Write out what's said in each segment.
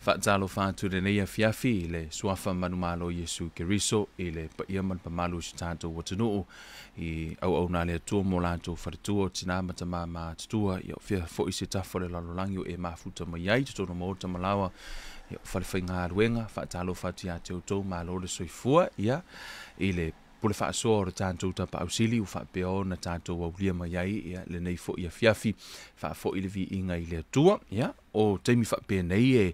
Faatalofa atu i lenei afiafi i le Suafa manumalo o Iesu Keriso i le paia ma le mamalu o si tatou atunuu i auauna a le Atua ma o latou faletua, o tina ma tama matutua, ia o fea foi se tafa o le lalolagi o e mafuta mai ai i totonu o maota ma laoa, ia o falefaigaluega. Faatalofa atu ia te outou, malo le soifua ia i le pule faasoa o le tatou Tapaau Sili ua faapea ona tatou aulia mai ai ia lenei foi afiafi, faafoi le viiga i le Atua. Ia o taimi faapenei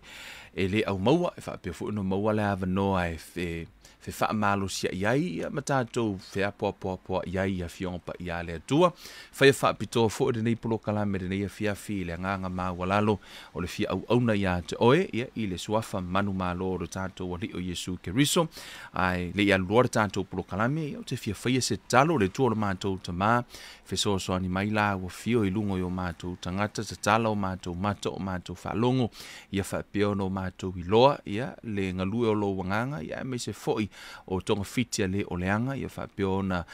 e le aumaua e faapea foi ona maua le avanoa e fefaamalosia i ai ia ma tatou feapoapoapoa i ai i afioga paia a le Atua. Faia faapitoa foi lenei polokalame lenei afiafi i le agaga maualalo o le fia auauna ia te oe ia i le suafa manumalo o le tatou Alii o Iesu Keriso. Ae le i aluloa le tatou polokalame, ia ou te fia faia se tatalo. Le Atua o le matou Tamā, fesoasoani mai la ua fio i luga i o matou tagata, tatala o matou mata o matou faalogo, ia faapea ona o matou iloa ia le galue o lou agaga, ia aemaise foi o togafiti a le o leaga, ia faapea ona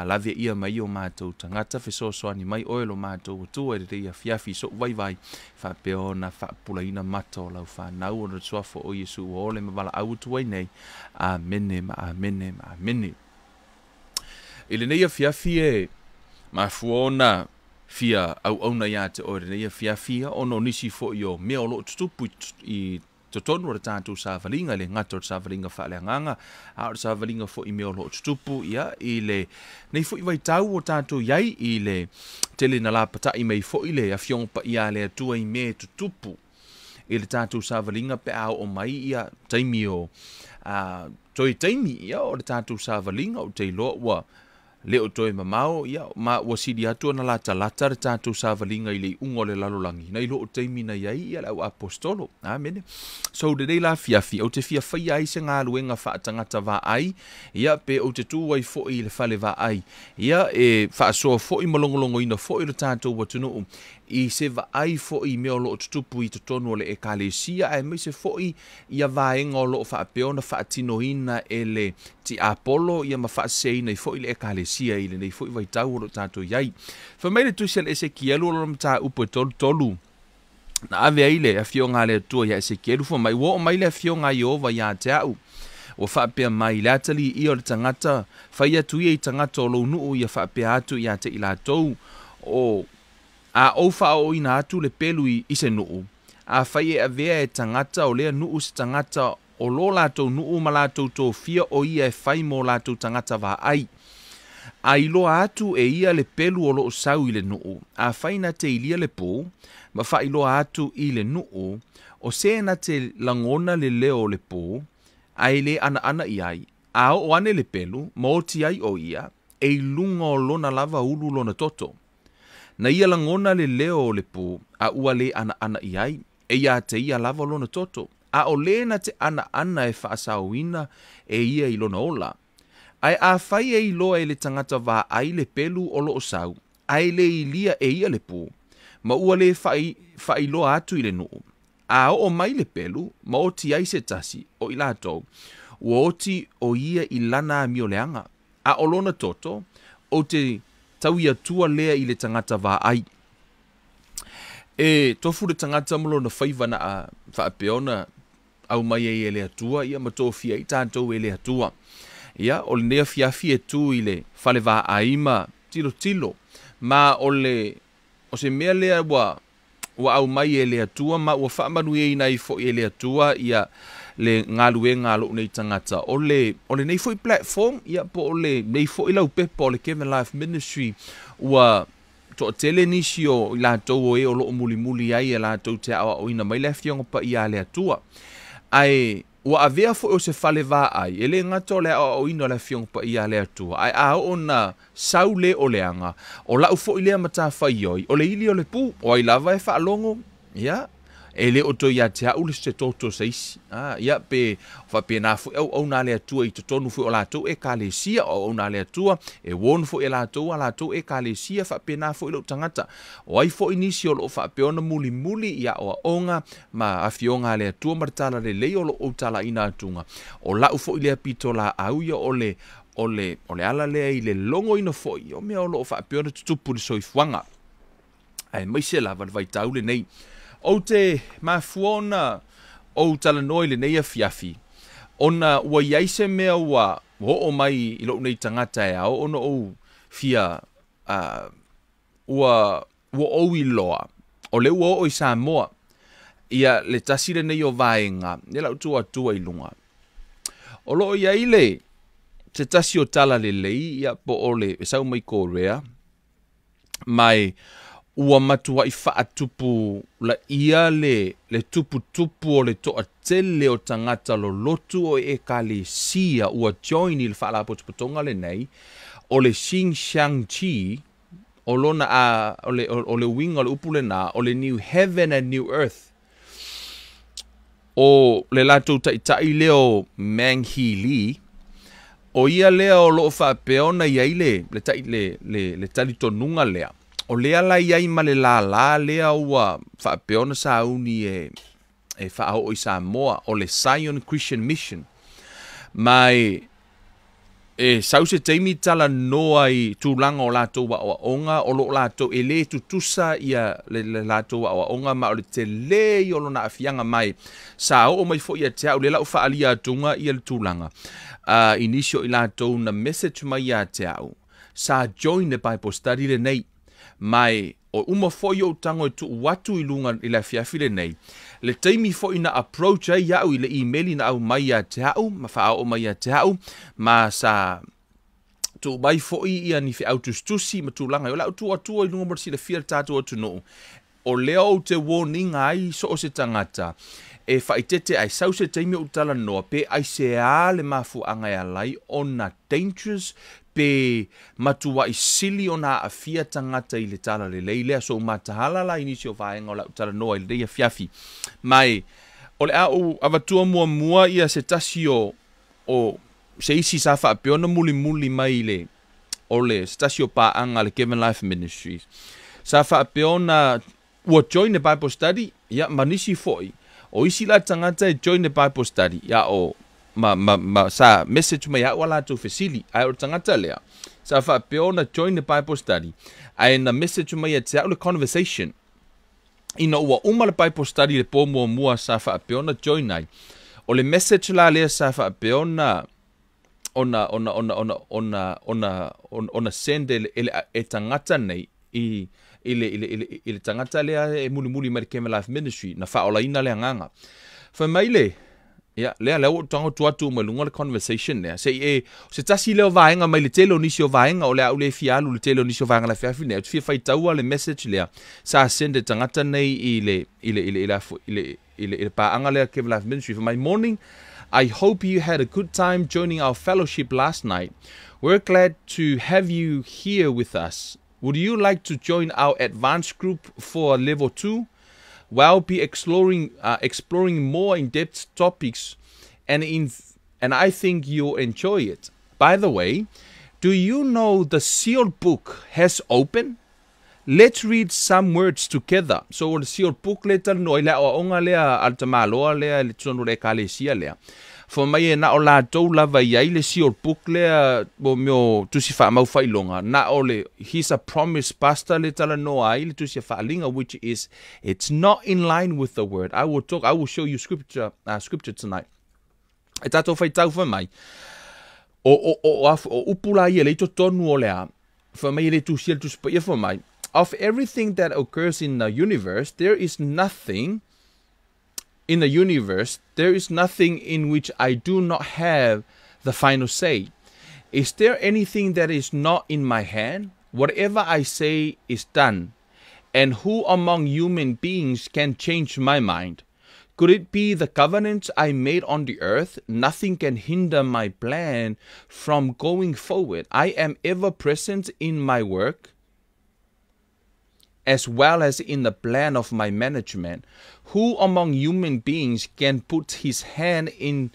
lave ia mai o matou tagata. Fesoasoani mai oe lo matou Atua i lenei afiafi so'u vaivai, faapea ona faapupulaina mata o lau fanau, ona le suafa o Iesu ua ole ma valaau atu ai nei. Amene ma amene ma amene. I lenei afiafi e mafua ona fia auauna ia te oe lenei afiafi, ona o nisi foi o mea o loo tutupu i totonu o le tatou savaliga, le gata o le savaliga faaleagaga, a o le savaliga foi i mea o loo tutupu ia i le nei foi vaitau o tatou iai, i le tele na lapatai mai foi le afioga paia a le Atua i mea e tutupu i le tatou savaliga pe a oo mai ia taimi o toe taimi ia o le tatou savaliga. Ou te iloa ua le o toe mamao ia ma ua sili atu ona latalata le tatou savaliga i le iuga o le lalolagi nai lo o taimi na iai ia le au apostolo. Amene. So lenei la afiafi ou te fia faia ai se galuega faatagata vaai, ia pe ou te tu ai foi i le fale vaai, ia e faasoa foi ma logologoina foi le tatou atunuu i se vaai foi i mea o loo tutupu i totonu o le ekalesia, aemaise foi ia vaega o loo faapea ona faatinoina e le tiapolo ia ma faaseseina ai foi le ekalesia i lenei foi vaitau o loo tatou iai. Fai mai le tusi a le Esekielu o lona mataupu e 33 na ave ai le afioga a le Atua ia Esekielu, fai mai, ua oo mai le afioga a Ieova ia te a'u, ua faapea mai, le atalii ia o le tagata, fai atu ia i tagata o lou nuu ia faapea atu ia te i latou, o a ou faaooina atu le pelu i se nuu, afai e avea e tagata o lea nuu se tagata o lo latou nuu ma latou tofia o ia e fai mo latou tagata vaai, a iloa atu e ia le pelu o loo sau i le nuu, afai na te ilia le pū ma faailoa atu i le nuu, o se na te lagona le leo o le pū ae le anaana i ai, a oo ane le pelu ma oti ai o ia, e i luga o lona lava ulu lona toto. Na ia lagona le leo o le pū a ua le anaana i ai, e ia te ia lava lona toto, a o le na te anaana e faasaoina e ia i lona ola. Ae afai e iloa e le tagata vaai le pelu o loo sau, ae le ilia e ia le pū, ma ua le faailoa atu i le nuu, a oo mai le pelu ma oti ai se tasi o i latou, ua oti o ia i lana amioleaga, a o lona toto, ou te tauiatua lea i le tagata vaai. E tofu le tagata ma lona faiva na a faapea ona aumai ai e le Atua ia ma tofia ai tatou e le Atua. Ia o lenei afiafi e tu i le fale vaai ma tilotilo, ma o le o se mea lea ua aumai e le Atua ma ua faamanuiaina ai foi e le Atua ia le galuega a lou nei tagata. O lenei foi platform ia po o lenei foi laupepa o le Kevin Life Ministry, ua toatele nisi o i latou o e o loo mulimuli ai e latou te aoaoina mai le afioga paia a le Atua. Ae ua avea foi o se fale vaai, e le gata o le aoaoina o le afioga paia a le Atua, ae a oo na sau le o leaga, o lau foi lea matafaioi, o le ili o le pū, o ai lava e faalogo, ia, e le o toe ia te a'u le se toto se isi. Ia pe faapena foi auauna a le Atua i totonu foi o latou ekalesia, o auauna a le Atua e uonu foi e latou a latou ekalesia, faapena foi lou tagata. O ai foi nisi o loo faapea ona mulimuli i aoaoga ma afioga a le Atua ma le talalelei o loo ou talaina atuga, o lau foi lea pitolaau ia o le ala lea i le logoina foi o mea o loo faapea ona tutupu i le soifuaga, aemaise lava le vaitau lenei. Ou te mafua ona ou talanoa i lenei afiafi, ona ua i ai se mea ua oo mai i lou nei tagata e ao ona ou fia ua ua ou iloa, o lea ua oo i Samoa ia le tasi lenei o vaega, lea la ou tuu atua i luga. O lo o i ai le se tasi o tala lelei ia po o le e sau mai Korea, ma e ua matuai faatupu laia le le tuputupu o le toatele o tagata lolotu o ekalesia ua join i le faalapotopotoga lenei o le Shincheonji. O lona a o le o le uiga o le upu lena o le New Heaven and New Earth. O le latou taitai lea o Mang Hee Lee, o ia lea o lo o faapea ona i ai le le le le, le talitonuga lea. O lea la i ai ma le lālā lea ua faapea ona sauni e e faaoo i Samoa, o le Zion Christian Mission. Ma e e sau se taimi talanoa i tulaga o latou aoaoga o lo o latou e lē tutusa ia le, le latou aoaoga ma o le telē ia o lona aafiaga mai sa oo mai foi ia te au le lau faaalia atuga ia le tulaga i nisi o i latou na message mai ia te au sa join le Bible study lenei mai o uma foi ou tago e tuu atu i luga i le afiafi lenei le taimi foi na approach ai au i le email na au mai ia te au ma faaoo mai ia te au ma sa tuu mai foi ia ni feau tusitusi ma tulaga o le au tuu atua i luga mo le silafia le tatou atunuu. O lea ou te warning ai so o se tagata e faaeteete ai sau se taimi ou talanoa pe aiseā le mafuaaga e ala ai ona dangerous pe matuai sili ona aafia tagata i le tala lelei lea. So mataala la i nisi o vaega o le au talanoa i lenei afiafi. Ma e o le a ou avatua muamua ia se tasi o o se isi sa faapea ona mulimuli mai i le o le se tasi o paaga a le Kevin Life Ministries sa faapea ona ua join le Bible study ia ma nisi foi o isi la tagata e join le Bible study ia o ma, ma, ma sa message mai au a latou fesili ae o le tagata lea sa faapea ona join le Bible study ae na message mai ia te au le conversation ina ua uma le Bible study le po muamua sa faapea ona join ai. O le message la lea sa faapea ona ona ona ona ona ona ona ona send e, e, e tagata nei i i le, i le, i le, i le tagata lea e mulimuli mai le Kevin Life Ministry na faaolaina le agaga. Fai mai le ia lea lea ua tago tu atu mai luga le conversation lea se i e se tasi lea o vaega mai le tele o nisi o vaega o le a ou le fia alu le tele o nisi o vaega la fiafi nei. Ou te fia faitaua le message lea sa send e tagata nei i le i le i le i le i le i le, i le paaga lea Kevin Life Ministry. Fai mai, morning, I hope you had a good time joining our fellowship last night. We're glad to have you here with us. Would you like to join our advanced group for level 2? We'll be exploring exploring more in-depth topics and in and I think you'll enjoy it. By the way, do you know the sealed book has opened? Let's read some words together. So o le sealed book le talanoa i le aoaoga lea a le tamaloa lea i le totonu o le ekalesia lea. Fai mai e na o latou lava i ai le sealed book lea mo mea o tusi faamau faailoga. Na o le he's a promise pastor le talanoa ai le tusi a faaliga, which is it's not in line with the word. I will talk I will show you scripture scripture tonight. E tatou faitau fai mai o o o o, o upu la ia le i totonu o le a fai mai e le tusia le tusi paia fai mai, of everything that occurs in the universe there is nothing in the universe there is nothing in which I do not have the final say. Is there anything that is not in my hand? Whatever I say is done. And who among human beings can change my mind? Could it be the covenant I made on the earth? Nothing can hinder my plan from going forward. I am ever present in my work as well as in the plan of my management. Who among human beings can put his hand in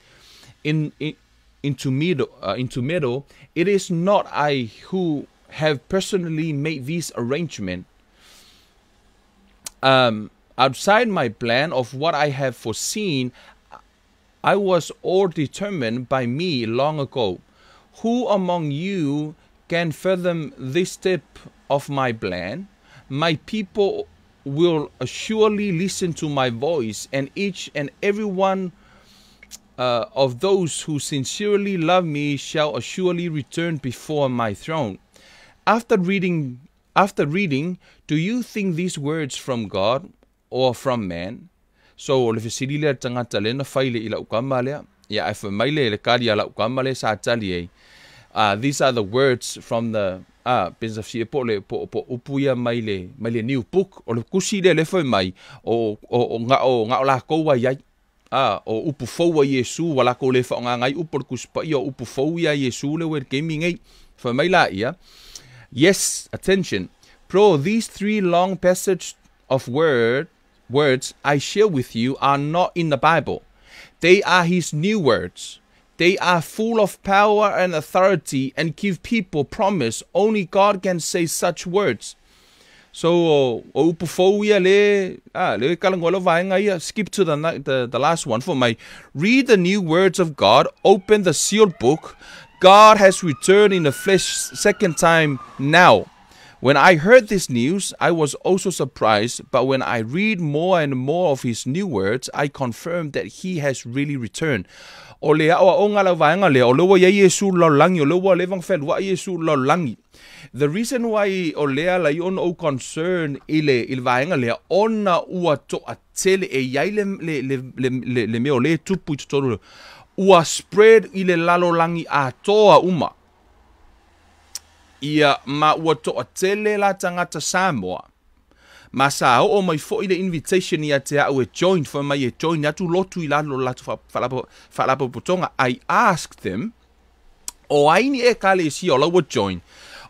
in, in into middle into middle? It is not I who have personally made this arrangement. Outside my plan of what I have foreseen, I was all determined by me long ago. Who among you can fathom this step of my plan? My people will surely listen to my voice, and each and every one of those who sincerely love me shall surely return before my throne. After reading, do you think these words from God or from man? So, o le fesili lea tagata lea na fai le i lau kama lea. Ia, ae fai mai le kali a lau kama lea sa tali ai. These are the words from the pensa fia po le po po upu ia mai le new book o le kusi le le fai mai o nga o la kou ai ai o upu fou a Iesu wala ko le fa ngai upu le kusi pa ia upu fou ia Iesu le wer kemi ngai fai mai la ia. Yes, attention bro, these three long passage of words I share with you are not in the Bible. They are his new words. They are full of power and authority and give people promise. Only God can say such words. So, o upu fou ia le kalangola vaenga ia, skip to the last one for my. Read the new words of God. Open the sealed book. God has returned in the flesh second time now. When I heard this news, I was also surprised, but when I read more and more of his new words, I confirmed that he has really returned. O le awa o ngala vaenga le, o lewa ia Yesu lalagi, o lewa levang felua Yesu lalagi. The reason why o lea la i ona o concern i le vaenga lea, ona ua toa tele e iai le mea o le tupu i totonu, ua spread i le lalolangi atoa uma. Ia ma ua toa tele la tangata Samoa. Ma sa o mai fo i le invitation ia te au e join, fa mai e join atu lotu i lalo latu whalapopotonga. I asked them, o aini e kalesia o laua join,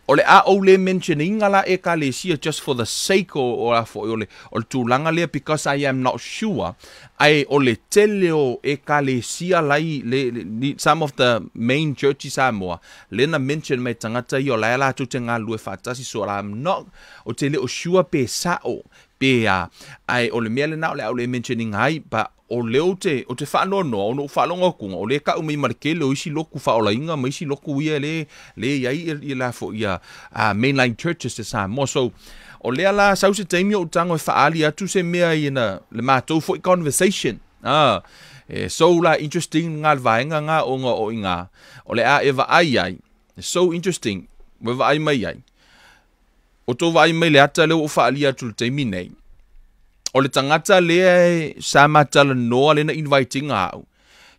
o le a o le mentioninga la e kalesia just for the sake o la fo o le tūlanga lea, because I am not sure. Ai o le tele o e kalesia lai le some of the main churches Samoa le na mention mai tangata i o la la tu te ngā lue whatasi, so I'm not o te le o sure pe sao pe a ai o le mea le na o le au le mentioning ai, but o le o te whaanoa o no whaalonga kunga o le ka umi marke le o isi loku whaolainga ma isi loku ia le iai i la fo ia mainline churches te Samoa. So o lea la sau se taimi o tango e whaali atu se mea i na le mātou fo i conversation. So la interesting ngā vaenga ngā o ngā o inga o le a e vaai ai. So interesting we vaai mai ai. O tō vaai mai le ata le o whaali atu le taimi nei. O le tangata lea sa matala noa le na inviting au.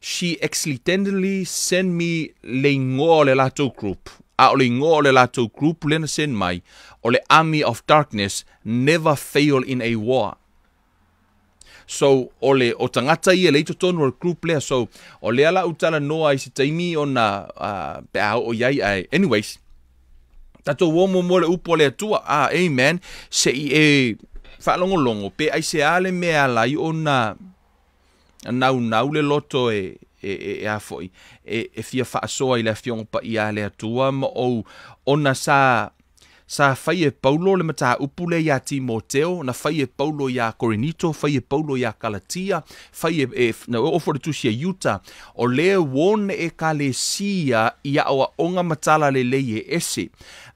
She accidentally send me le ingoa o le latou group. A o le ingoa o le latou group le na send mai. O le Army of Darkness never fail in a war. So, o le o tangata ia le itotonu o le group lea. So, o lea la utala noa i se taimi o na pe au o iai ai. Anyways, tatou o mo le upo le atua. Amen. Se i e whaalongolongo, pe ai se ale mea lai o na nau le loto e a foi, e fia whaasoa i le afiongo pa i a le atua, ma o ona sa whai e Paulo le mata upu le ia Timoteo, na whai e Paulo ia Korinito, whai e Paulo ia Galatia, whai e na o fo le tusi e Utah, o le wone e kalesia ia oa onga matala le lei e ese.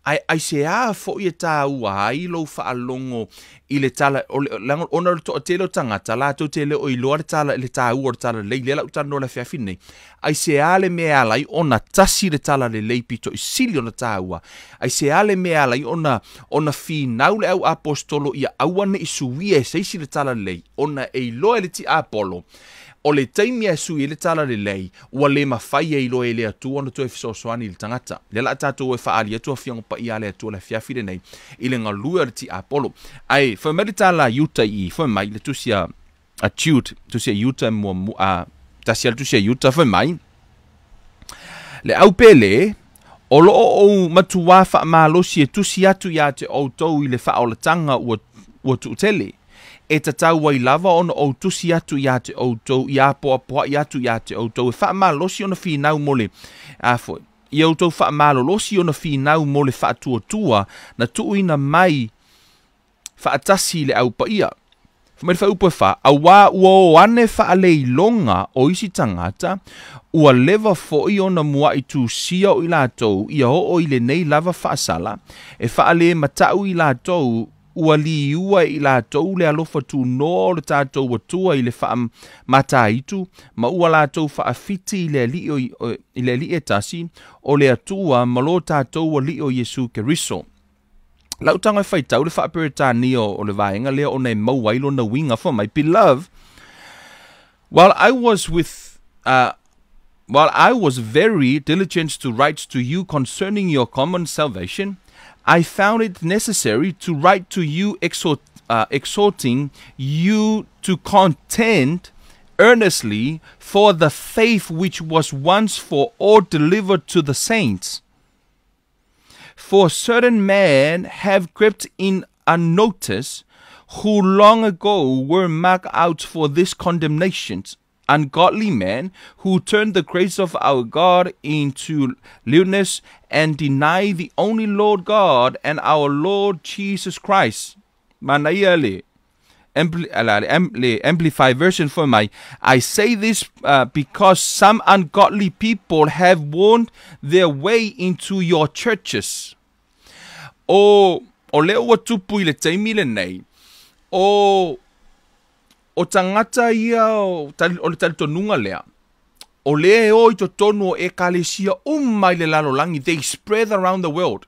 Ai se a fo i e tāua ai lo whaalongo i le tala, ona le toa tele o tangata, la tau tele o iloa le tala, le tāua o le tala lei, le lau tano le fiafine nei. Ai se a le mea alai ona tasi le tala le lei pito i sili ona tāua. Ai se a le mea alai ona whinau le au apostolo ia awane i suia e seisi le tala lei, ona e iloa le ti apolo. O le taimi e sui le tala le lei, ua le mawhai e iloa e le atua ona toe fesoasoani i le tangata. Le la tātou e whaali atua fiongo pa i a le atua le fiafi nei, i le ngalue o le ti Apollo. Ai, whai mai le tala Utah i, whai mai le tusia a Jude, tusia Utah mua, tasia le tusia Utah, whai mai. Le au pele, o loo o matua wha malosi e tusi atu ia te outou i le whaolatanga ua tuutele. E tatau ai lava ona o tusi atu ia te outou, ia poapoa i atu ia te outou, e whaamalosi ona whinau mo le, ia outou whaamalolosi ona whinau mo le whaatuatua, na tuuina mai whaatasi le au paia. Whamai whaupu e wha, a wā ua o ane whaaleiloga o isi tangata, ua leva foi ona mua i tūsia o i lātou, ia hoo i le nei lava whaasala, e whaale matau i lātou, ua liua e i latou le alofa tunoa o le tatou Atua i le faamataitu, ma ua latou faafiti i le Alii i le Alii e tasi, o le Atua ma lo tatou Alii o Iesu Keriso. Lau tago e faitau le faaperetania o le vaega lea ona e maua ai lona uiga fai mai, Beloved, while I was with while I was very diligent to write to you concerning your common salvation, I found it necessary to write to you exhorting you to contend earnestly for the faith which was once for all delivered to the saints. For certain men have crept in unnoticed, who long ago were marked out for this condemnation, ungodly men who turn the grace of our God into lewdness and deny the only Lord God and our Lord Jesus Christ. Manaia le le Amplified Version fai mai, I say this because some ungodly people have wormed their way into your churches. O, o lea ua tupu i le taimi lenei, o, o tagata ia o, o le talitonuga lea, o lea e o i totonu o ekalesia uma i le lalolagi, they spread around the world.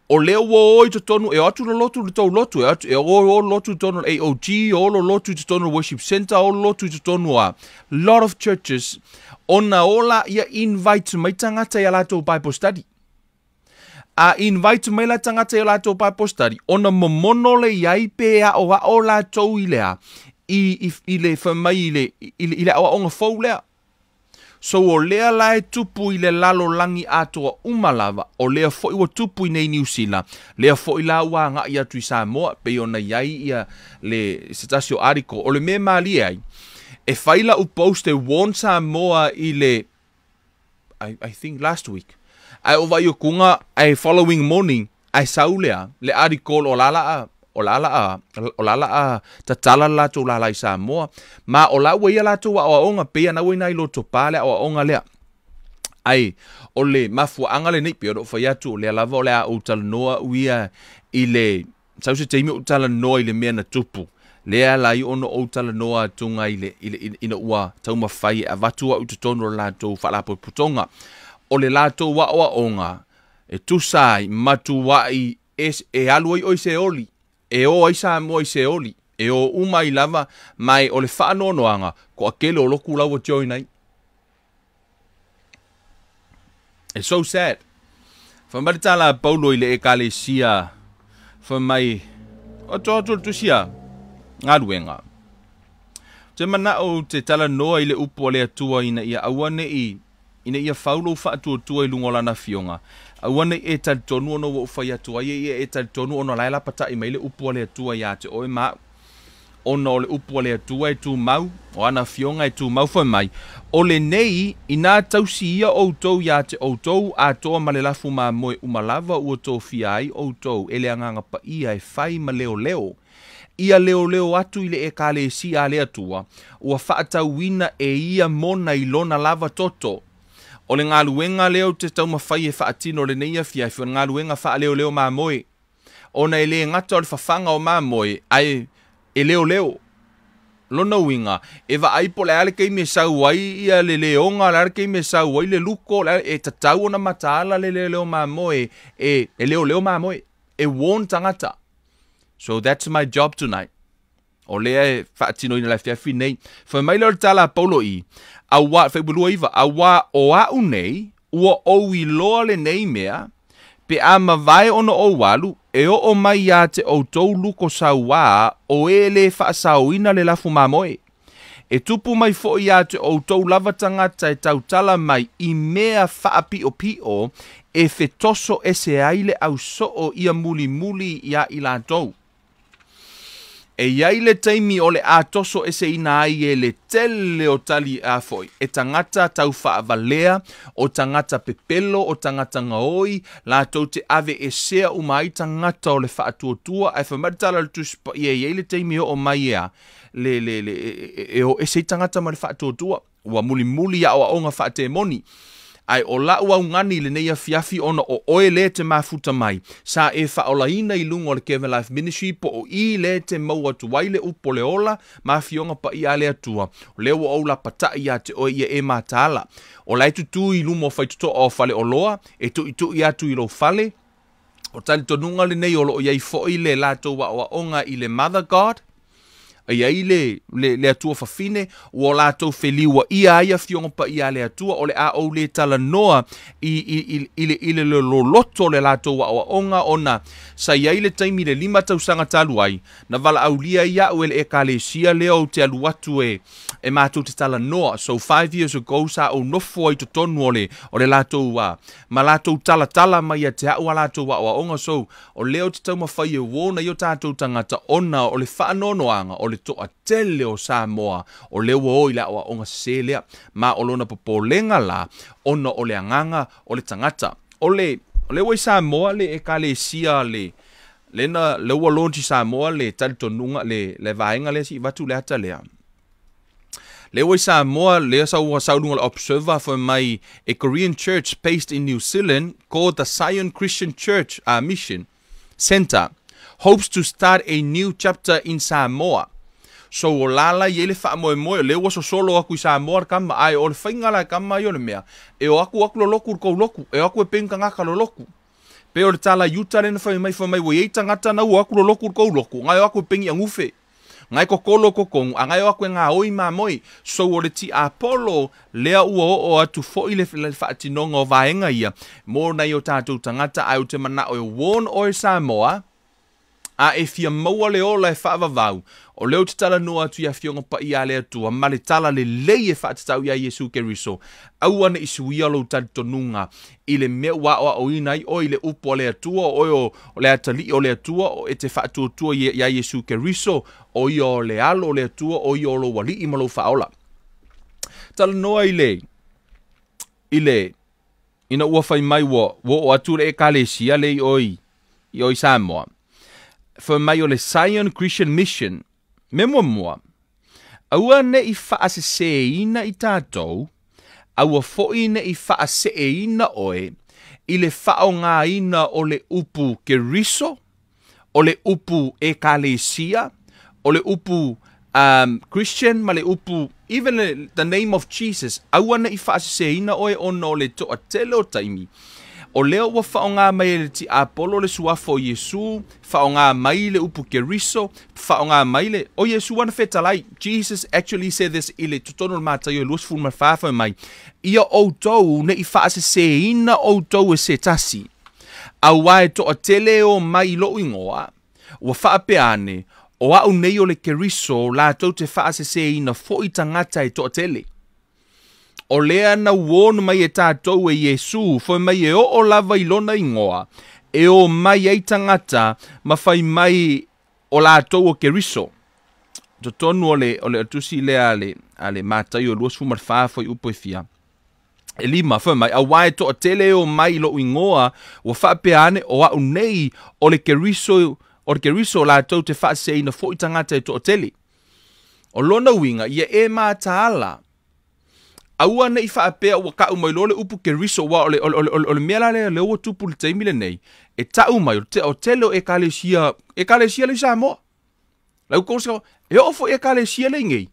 O lea ua o i totonu, e o atu le lotu i le tou lotu, e atu, e o o lotu i totonu o le AOG, o lo lotu i totonu o le worship center, o lotu i totonu a lot of churches, ona o la ia invite mai tagata i a latou Bible study. A invite mai la tagata i a latou Bible study, ona momono le iai pe aoao latou i le a, i, i, i le fai mai i le, i le, i le aoaoga fou lea. So o lea la e tupu i le lalolagi atoa uma lava, o lea foi ua tupu i nei Niu Sila, lea foi la ua agai atu i Samoa, pei ona i ai ia le se tasi o article. O le mea malie ai, e fai lau post e warn Samoa i le I think last week. Ae o vai kuga ae following morning ae sau lea le article o la la o la la o la la tatala le latou lala i Samoa ma o la ua ia latou aoaoga pei ana ua ina i loto pa le aoaoga lea. Ai o le mafuaaga lenei pei ona ou fai atu o lea lava o le a ou talanoa au ia i le sau se taimi ou talanoa i le mea na tupu lea la i ona ou talanoa atuga i le, i le ina ua taumafai e avatu au i totonu o le latou faalapotopotoga o le latou aoaoga e tusa ai matuai e, e alu ai oi Seoli e o ai Samoa i Seoli e o uma ai lava mai o le faanoanoaga toatele o lotu la ua join ai. It's so sad. Fai mai le tala a Paulo i le ekalesia, fai mai, o to atu le tusi a galuega. Te manao te talanoa i le upu a le Atua ina ia aua nei ina ia fau lou faatuatua i luga o lana afioga. Aua nei e talitonu ona ua ou fai atu ai e ia e talitonu ona o la e lapatai mai le upu a le Atua iā te oe ma au. Ona o le upu a le Atua e tumau, o ana afioga e tumau fai mai, O lenei, inā tausi ia outou iā te outou, atoa ma le lafu mamoe uma lava ua tofia ai outou e le Agaga Paia e fai ma leoleo, ia leoleo atu i le Ekalesia a le Atua, ua faatauina e ia mona i lona lava toto. O le galuega lea ou te taumafai e faatino lenei afiafi, o le galuega faaleoleo mamoe. Ona e le gata o le fafaga o mamoe, ae e leoleo. Lona uiga, e vaai po o le a le taimi e sau ai ia le leoga, o le a le taimi e sau ai le luko, e tatau ona mataala le leoleo mamoe, e leoleo mamoe, e warn tagata. So that's my job tonight. O lea e faatinoina le afiafi nei. Fai mai lea o le tala a Paulo i, auā, fuaiupu 29, auā o a'u nei, ua ou iloa lenei mea, pe a mavae ona ou alu, e oo mai iā te outou luko sauā o e lē faasaoina le lafu mamoe. E tupu mai foi iā te outou lava tagata e tautala mai i mea faapiʻopiʻo e fetoso ese ai le ausoo ia mulimuli iā i latou. E i ai le taimi o le a toso eseina ai e le tele o tali a foi, e tagata taufaavalea, o tagata pepelo, o tagata gaoi, latou te aveesea uma ai tagata o le faatuatua, ae fai mai le tala o le Tusi Paia, e i ai le taimi e oo mai e a, le, le, le, e o ese ai tagata ma le faatuatua, ua mulimuli aoaoga faatemoni. Ae o la'u augani i lenei afiafi ona o oe lea e te mafuta mai, sa e faaolaina i luga o le Kevin Life Ministry po o i lea e te maua atu ai le upu o le ola ma afioga paia a le Atua, o lea ua ou lapata'i ia te oe ia e mataala. O la e tutū i luma o faitotoa o faleoloa, e tu'itu'i atu i lou fale. O talitonuga lenei o lo o i ai foi le latou aoaoga i le Mother God, e i ai le, le, le Atua Fafine, ua o latou feliuaia ai Afioga Paia a le Atua, o le a ou le talanoa i, i, i, i, le, i le loloto o le latou aoaoga, ona sa i ai le taimi i le 5 tausaga talu ai, na valaaulia ai au e le Ekalesia lea ou te alu atu e, e matou te talanoa. So 5 years ago sa ou nofo ai totonu o le, o le latou, ma latou talatala mai ia te au a latou aoaoga. So o lea ou te taumafai e uo nai o tatou tagata ona o le faanoanoaga o le toatele o Samoa o lea ua o i le aoaoga sese lea, ma o lona popolega la ona o le agaga o le tagata. O le, o lea ua i Samoa le Ekalesia le, lena, lea ua launch i Samoa le talitonuga, le, le vaega lea se i avatu le ata lea. Lea ua i Samoa, lea sa ua sau luga o le Observer fai mai a Korean church based in New Zealand called the Zion Christian Church Mission Center hopes to start a new chapter in Samoa. So o la la i ai le faamoemoe, o lea ua sosolo aku i Samoa le kama, ae o le faiga la e kama ia o le mea, e o aku aku loloku i le kou loku, e o aku e peng tagata loloku. Pei o le tala i uta lea na fai mai, fai mai ua i ai tagata na ua o aku loloku i le kou loku, ngai o aku e pengi agufe. Ngai kokolo kokongu, a ngai o aku e gaoi mamoe. So o le tiapolo lea ua oo atu foi le, le faatinoga o vaega ia mo nai o tatou tagata, ae ou te manao e warn oe Samoa, a e fia maua le ola e faavavau, o lea ou te talanoa atu i Afioga Paia a le Atua ma le tala lelei e faatatau iā Iesu Keriso, aua ne i suia lou talitonuga i le mea ua aoaoina ai oe i le upu a le Atua, o oe o le atalii o le Atua, o e te faatuatua iā Iesu Keriso, o ia o le Alo o le Atua, o ia o lou Alii ma lou Faaola. Talanoa i le, i le, ina ua fai mai ua, ua oo atu le Ekalesia le i o i, i o i Samoa. Fai mai o le Zion Christian Mission, me muamua, aua ne i faaseseina i tatou, aua foi ne i faaseeina oe i le faaaogaina o le upu Keriso, o le upu Ekalesia, o le upu Christian ma le upu even le, the name of Jesus, aua ne i faaseseina oe ona o le toatele o taimi. O lea ua faaaoga mai e le tiapolo le suafa o Iesu, faaaoga mai le upu Keriso, faaaoga mai le, o Iesu ana fetalai. Jesus actually said this i le totonu o le Mataio e 24 fai mai, ia outou ne i faaseseina outou e se tasi, auā e toatele e o mai i lou igoa, ua faapea ane, o au nei o le Keriso, latou te faaseseina foi tagata e toatele. O lea na warn mai e tatou e Iesu, fai mai e oo lava i lona igoa, e o mai ai tagata ma fai mai o latou o Keriso. Totonu o le, o le tusi lea a le, a le Mataio 24 foi upu e fia. E 5, fai mai, auā e toatele e o mai i lou igoa, ua faapea ane, o au nei o le Keriso, o le Keriso, latou te faaseseina foi tagata e toatele. O lona uiga, ia e mataala, aua ne i faapea ua ta'u mai loa le upu Keriso, aua o le, o le, o le, o le mea la lea lea ua tupu i le taimi lenei, e ta'u mai, o le tele o Ekalesia, Ekalesia lea i Samoa. Lau kou se, e oo foi Ekalesia lea i nei,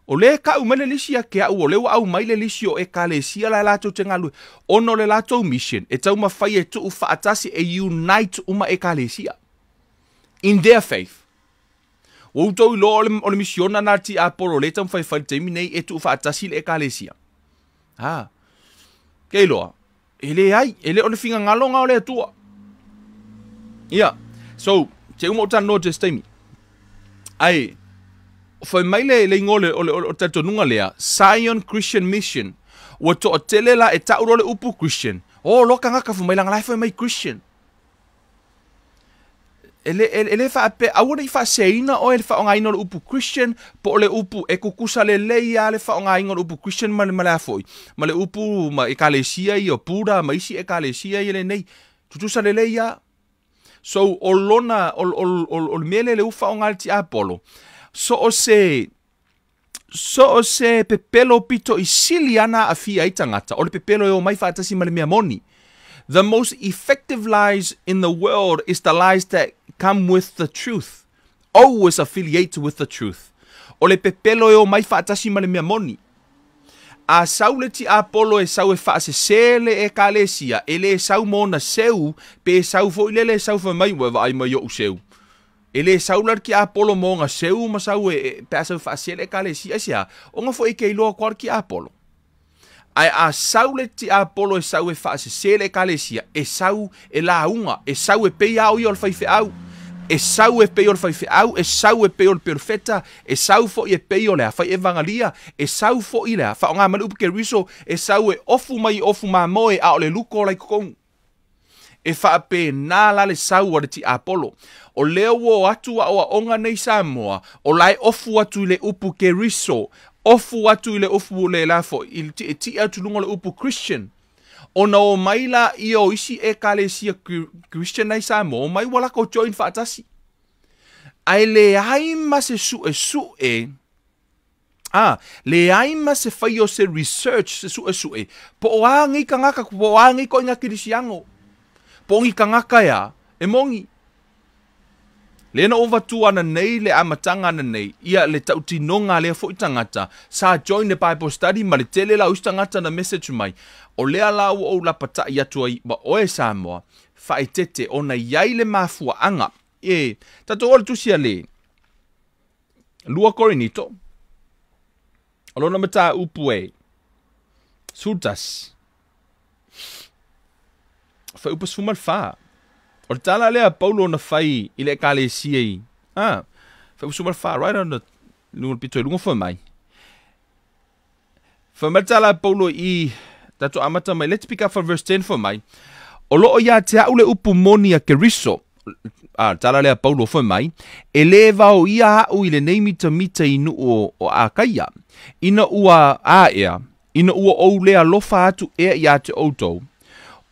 o lea e ta'u mai le lisi ia te a'u, o lea ua aumai le lisi o Ekalesia la e latou te galue, ona o le latou mission, e taumafai e tuu faatasi e unite uma Ekalesia in their faith. Ua outou iloa o le, o le misiona na tiapolo lea e taumafai e fai i le taimi nei e tuufaatasi le Ekalesia. Ha. Ke iloa, e leai, e le o le finagalo na o le Atua. Ia, so, se uma o talanoa atu i se taimi. Ae, fai mai le, le igoa o le, o le, o le talitonuga lea, Zion Christian Mission. Ua toatele la e ta'u loa le upu Christian. O, loa tagata fai mai leaga la e fai mai Christian. E le, e, le faapea, aua ne i faaseseina oe i le faaaogaina o le upu Christian, po o le upu e kukusa lelei lava le faaaogaina o le upu Christian ma le, ma le a foi, ma le upu ma Ekalesia ia o Buddha ma isi Ekalesia ia lenei, tutusa lelei lava. So, o lona, o, o, o, o le mea lea lea ua faaaoga e le tiapolo, so o se, So o se pepelo pito i sili ana aafia ai tagata, o le pepelo e omai faatasi ma le mea moni. The most effective lies in the world is the lies that come with the truth. Always affiliate with the truth. O le pepelo e omai faatasi ma le mea moni. A sau le tiapolo e sau e faasesē le ekalesia, e lē sau ma ona seu, pe sau foi lele e sau fai mai, ua e vaai mai i o'u seu. E lē sau la le tiapolo ma ona seu ma sau e, pe a sau e faasesē le ekalesia. Aisea? Ona foi e ke iloa koa le tiapolo. Ae a sau le tiapolo e sau e faasesē le ekalesia, e sau e lauga, e sau e pei lava o ia o le faifeau. E sau e pei o le faifeau, e sau e pei o le perofeta, e sau foi e pei o le a fai evagalia, e sau foi le a faaaoga mai le upu Keriso, e sau e ofu mai i ofu mamoe, a o le luko la i totonu. E faapena la le sau a le tiapolo. O lea ua o atu aoaoga nei Samoa, o la e ofu atu i le upu Keriso, ofu atu i le upu le la foi, i le tietie atu i luga o le upu Christian. Ona omai laia o isi ekalesia Christian ai Samoa, omai ua lakou join faatasi. Ae leai ma se suesue, a, leai ma se fai o se research, se suesue, po o a nei tagata, po o a nei ituaiga kerisiano, po o ni tagata e a, e moni. Lea na ou avatua ananei le amataga ananei, ia le tautinoga a lea foi tagata, sa join le Bible study ma le tele la o isi tagata na message mai, o lea la ua ou lapata'i atu ai ma oe Samoa, faaeteete ona i ai le mafuaaga e tatou o le tusi a le 2 Korinito, o lona mataupu e 11, fuaiupu 14. O le tala lea a Paulo na fai i le ekalesia i, ah, fuaiupu 14, right on the luga o le pito i luga fai mai. Fai mai le tala a Paulo i, tatou amata mai, let's pick up from verse 10 fai mai, o loo ia te a'u le upu moni a Keriso, a, le tala lea a Paulo fai mai, e lē vaoia a'u i lenei mitamita i nuu o Akaia, ina ua aea, ina ua ou le alofa atu ea iā te outou.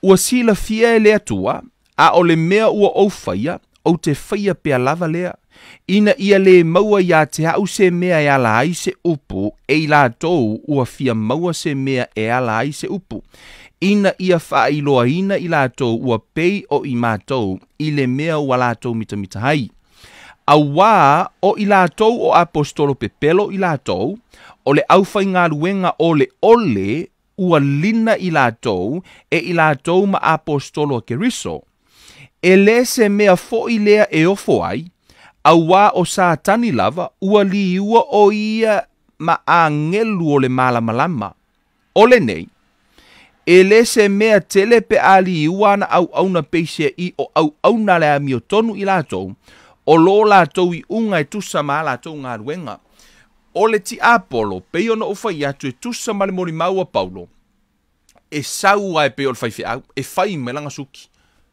Ua silafia e le Atua, a o le mea ua ou faia, ou te faia pea lava lea, ina ia lē maua iā te a'u se mea e ala ai se upu e i latou ua fia maua se mea e ala ai se upu, ina ia faailoaina i latou ua pei o i matou i le mea ua latou mitamita ai. Auā o i latou o aposetolo pepelo i latou, o le aufaigaluega oleole ua lina i latou e i latou ma aposetolo a Keriso. E lē se mea foi lea e ofo ai, auā o Satani lava ua liua o ia ma agelu o le malamalama. O lenei, e lē se mea tele pe a liua ana auauna peiseai o auauna a le amiotonu i latou, o lo latou iuga e tusa ma a latou galuega. O le tiapolo, pei ona ou fai atu e tusa ma le molimau a Paulo, e sau lava e pei o le faifeau, e fai mai lana suki,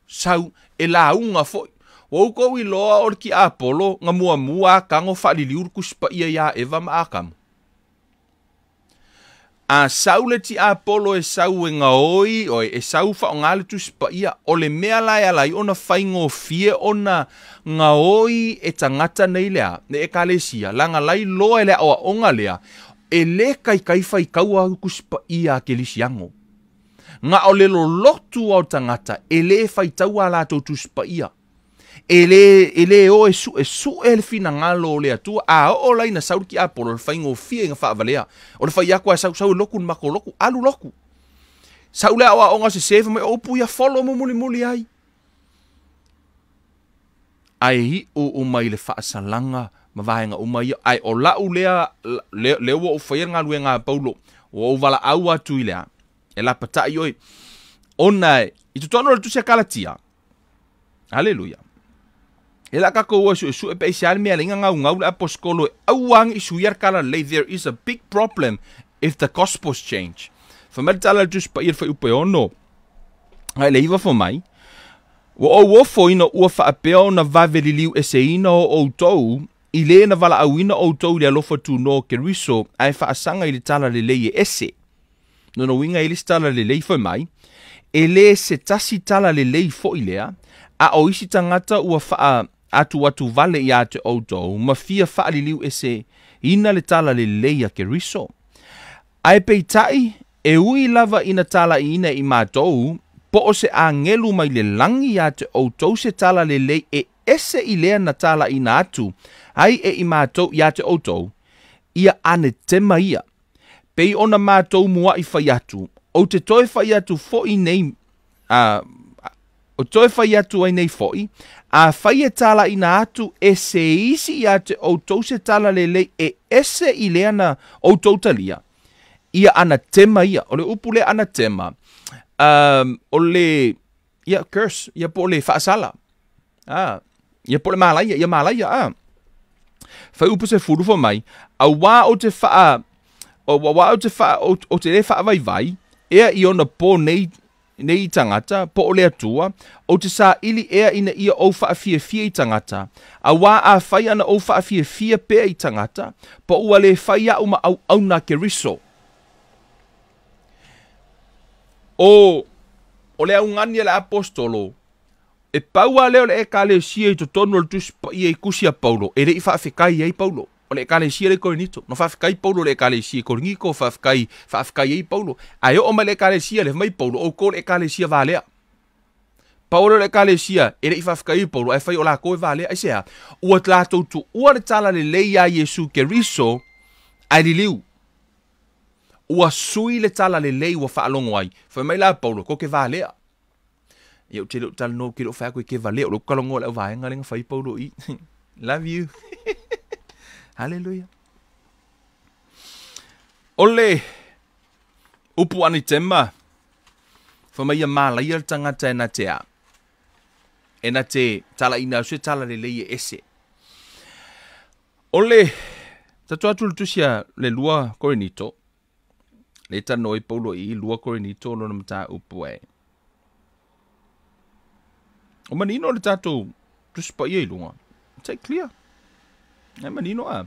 sau, e lauga foi. Ua outou iloa o le tiapolo na muamua a tago faaliliu le Tusi Paia iā Eva ma Atamu. A sau le tiapolo e sau e gaoi oe, e sau faaaoga le Tusi Paia, o le mea la e ala ai ona faigofie ona gaoi e tagata nei le a, le ekalesia, leaga la iloa e le aoaoga lea, e lē taitai faitaua au Tusi Paia a Kelisiano. Na o le lolotu lava o tagata e lē faitaua a latou Tusi Paia. E lē, e lē o e suesue le finagalo o le Atua. A oo la ina sau le tiapolo, o le faigofie ina faavalea. O le fai atu lava e sau, sau e lotu le matou lotu, alu lotu. Sau le aoaoga sesē fai mai, o upu ia folo ma mulimuli ai. Ae iu uma i le faasalaga ma vaega uma ia. Ae o la'u lea, lea, lea ua ou faia le galuega a Paulo, ua ou valaau atu i le a, e lapata'i oe, ona i totonu o le tusi a Kalatia, Aleluia. E la tatou o e suesue pe aisea le mea e ala ai ona gaugau le aposetolo e aua ne i suia le tala lelei. There is a big problem if the gospels change. Fai mai le tala a le Tusi Paia i le fuaiupu e 6 agai le 9 fai mai, Ua ou ofo ina ua faapea ona vave liliu eseina o outou i le na valaauina outou i le alofa tunoa o Keriso ae faasaga i le tala lelei e ese. Lona uiga e le isi tala lelei fai mai, e lē se tasi tala lelei foi lea, a o isi tagata ua faaatuatu vale iā te outou ma fia faaliliu ese ina le talalelei a Keriso. Ae peitai, e ui lava ina talaiina e i matou, po o se agelu mai le lagi ia te outou se talalelei e ese i lea na talaiina atu ai e i matou ia te outou, ia anetema ia. Pei ona matou muai fai atu, ou te toe fai atu foi nei, o toe fai atu ai nei foi, afai e talaiina atu e se isi ia te outou se talalelei e ese i lea na outou talia, ia anatema ia. O le upu lea anatema, o le, ia curse, ia po o le faasala, ia po o le malaia, ia malaia, Fuaiupu 10 fai mai, auā ou te faa, auā ou te faa, ou te le faavaivai, ea i ona po nei, nei i tagata, po o le Atua, ou te saili ea ina ia ou faafiafia i tagata, auā afai ana ou faafiafia pea i tagata, po ua le fai a'u ma auauna a Keriso. O, o le augani a le Aposetolo, e pau lava lea o le Ekalesia i totonu o le Tusi Paia i tusi a Paulo, e le i faafetai ai Paulo. O le Ekalesia lea i Korinito. Na faafetai Paulo i le Ekalesia i Korinito, faafetai, faafetai ai Paulo. Ae oo mai le Ekalesia lea, fai mai Paulo, outou le Ekalesia valea. Pau lea o le Ekalesia, e le i faafetai ai Paulo, ae fai o latou e valea. Aisea? Ua latou tuua le talalelei iā Iesu Keriso, ae liliu. Ua sui le talalelei ua faalogo ai. Fai mai la Paulo, tou te valea. Ia, ou te le o talanoa, ou te le o fai atu e te valea, o lea ou te talanoa i lau vaega lea na fai Paulo i. Love you. Hallelujah. O le upu anitema, fai mai ia malaia le tagata e na te a. E na te talaina au se talalelei e ese. O le tatou atu le tusi a le 2 Korinito, le talanoa ai Paulo i 2 Korinito lona mataupu e. O manino le tatou tusi paia i luga. It's clear. E manino a.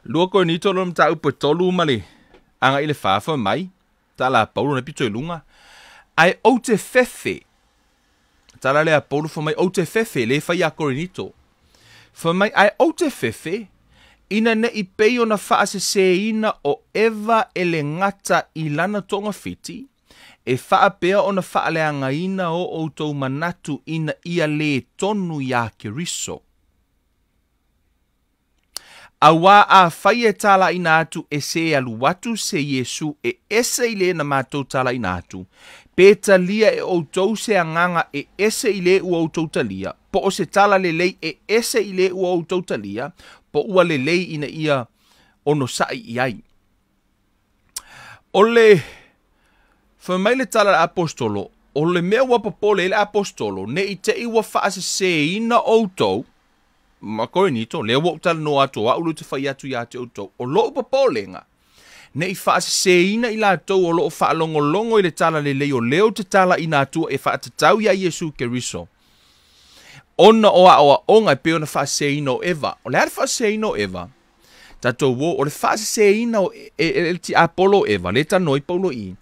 2 Korinito lona mataupu e 3 ma le agai i le 4 fai mai, tala a Paulo na pito i luga, ae ou te fefe. Tala lea a Paulo fai mai, ou te fefe, le fai ia Korinito. Fai mai, ae ou te fefe, ina ne i pei ona faaseseina o Eva e le gata i lana togafiti, e faapea ona faaleagaina o outou manatu ina ia lē tonu iā Keriso. Auā afai e talaina atu e se alu atu se Iesu e ese i le na matou talaina atu, pe talia e outou se agaga e ese i le ua outou talia, po o se tala lelei e ese i le ua outou talia, po ua lelei ina ia onosai i ai. O le fai mai le tala a le Aposetolo, o le mea ua popole ai le Aposetolo, ne i te i ua faaseseina outou, ma Korinito, lea ua ou talanoa atu, o au lea ou te fai atu ia te outou, o lou popolega, ne i faaseseina i latou o lo o faalogologo i le talalelei o lea ou te talaina atua e faatatau iā Iesu Keriso, ona o aoaoga e pei ona faaseseina o Eva. O le a le faaseseina o Eva? Tatou o, o le faaseseina o e, e, e le tiapolo o Eva, lea e talanoa ai Paulo i i,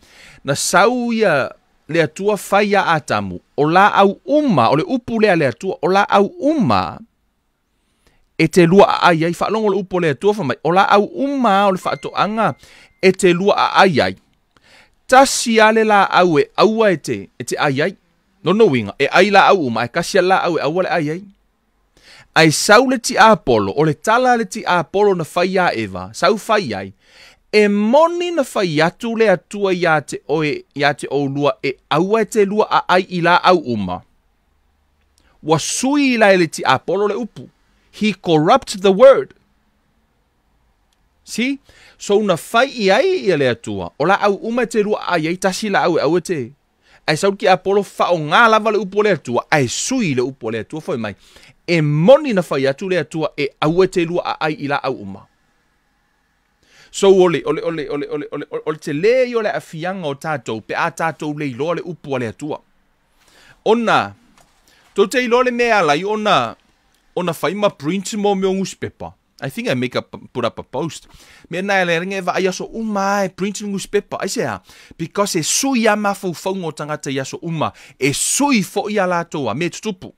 na sau ia le Atua fai iā Atamu, o laau uma, o le upu lea a le Atua, o laau uma e te lua aai ai. Faalogo le upu a le Atua fai mai, o laau uma o le faatoaga e te lua aai ai. Tasi lava le laau e aua e te, e te ai ai. Lona uiga, e ai laau uma, ae tasi lava le laau e aua le ai ai. Ae sau le tiapolo, o le tala a le tiapolo na fai iā Eva, sau fai ai, e moni na fai atu le Atua iā te oe, iā te oulua e aua e te lua aai i laau uma. Ua sui la e le tiapolo le upu. He corrupt the word. See? So na fai i ai ia le Atua, o laau uma e te lua aai ai, tasi laau e aua e te. Ae sau le tiapolo faaaoga lava le upu a le Atua, ae sui le upu a le Atua fai mai, e moni na fai atu le Atua e aua e te lua aai i laau uma. So o le, o le, o le, o le, o le, o le, o le tele ia o le aafiaga o tatou pe a tatou le iloa le upu a le Atua. Ona, tou te iloa le mea e ala ai ona, ona fai ma print mo mea o newspaper. I think I make a, put up a post. Mea na e le e vaai aso uma e print le newspaper. Aisea? Because e sui a mafaufauga o tagata i aso uma. E sui foi a latou a mea e tutupu.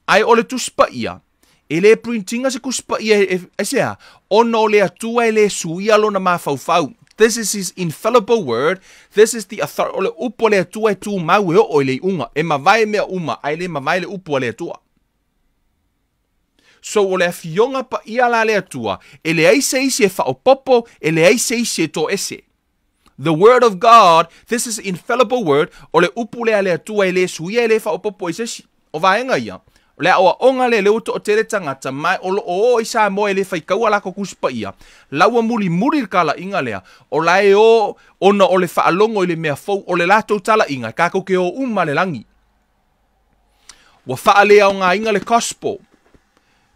Ae o le Tusi Paia, E le print ina se Tusi Paia e, aisea? Ona o le Atua e le suia lona mafaufau. This is his infallible word. This is the authority. O le upu a le Atua e tumau e oo i le iuga. E mavae mea uma, ae le mavae le upu a le Atua. So o le Afioga Paia la a le Atua, e leai se isi e faaopoopo, e leai se isi e toese. The word of God, this is infallible word, o le upu lea a le Atua e le suia e le faaopoopo i se isi. O vaega ia, o le aoaoga lea lea ua toatele tagata ma o lo o o i Samoa e le faitaua latou Tusi Paia, la ua mulimuli le talaiga lea, o la e o ona o le faalogo i le mea fou, o le latou talaiga, tatou te o uma le lagi. Ua faaleaogaina le gospel.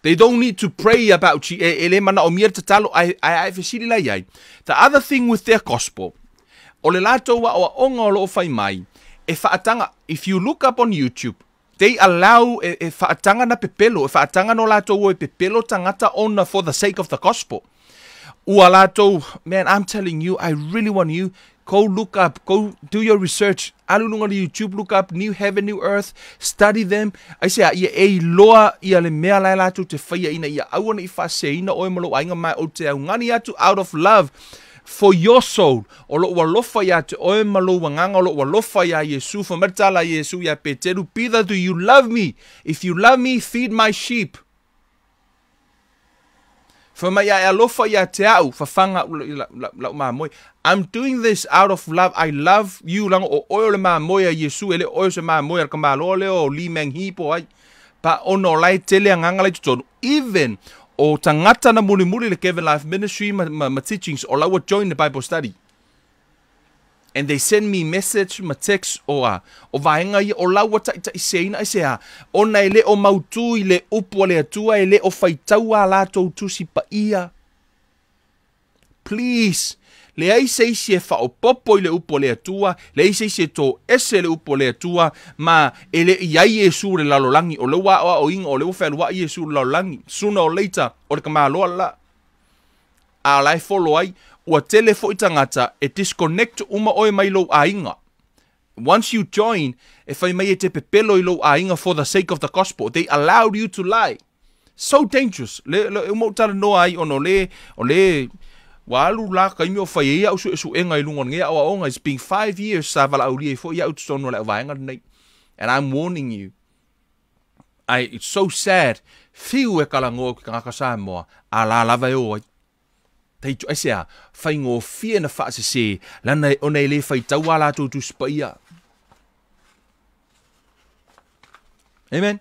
They don't need to pray about you. E, e le manaomia le tatalo, ae, ae, ae fesili la iai. The other thing with their gospel, o le latou aoaoga o lo o fai mai, e faataga, if you look up on YouTube, they allow, e, e faataga na pepelo, e faataga no latou o e pepelo tagata ona for the sake of the gospel. Ua latou, man, I'm telling you, I really want you, go look up, go do your research, alu luga le YouTube, look up New Heaven, New Earth, study them, aisea, ia e iloa ia le mea la e latou te faia ina ia aua ne i faaseseina oe ma lou aiga ma ou te augani atu out of love for your soul, o lou alofa ia te oe ma lou agaga, o lou alofa iā Iesu, fai mai le tala a Iesu iā Peteru, Peter, do you love me? If you love me, feed my sheep. Fai mai a e alofa ia te au, fafaga au lau mamoe. I'm doing this out of love, I love you, leaga o oe o le mamoe a Iesu, e le o oe o se mamoe a le tamaloa lea o Lee Meng Hee po o ai. Pa ona o la e tele agaga la i totonu, even o tagata na mulimuli le Kevin Life Ministry ma, ma, ma teachings, o la ua join le Bible study. And they send me message ma text o a, o vaega ia o la ua taitaiseina aisea, ona e le o mautū i le upu a le Atua, e le o faitaua a latou Tusi Paia. Please, leai se isi e faaopoopo i le upu a le Atua, leai se isi e toese i le upu a le Atua, ma e le i ai Iesu i le lalolagi, o lea ua aoaoina, o lea ua fealuai Iesu i le lalolagi, sooner or later, o le tamaloa le la. A o la e follow ai, ua tele foi tagata e disconnect uma oe mai lou aiga. Once you join, e fai mai e te pepelo i lou aiga for the sake of the gospel. They allowed you to lie. So dangerous. Le, le, uma ou talanoa ai ona o le, o le, ua alu la taimi o fai ai au suesuega i luga o lenei aoaoga. It's been 5 years sa valaaulia ai foi au i totonu o le auvaega lenei. And I'm warning you. I, it's so sad. Fiu e talanoa ki tagata Samoa, a la lava e o ai. Taitu, aisea, faigofie na faasese, lana ona e le faitau a latou Tusi Paia. Amen.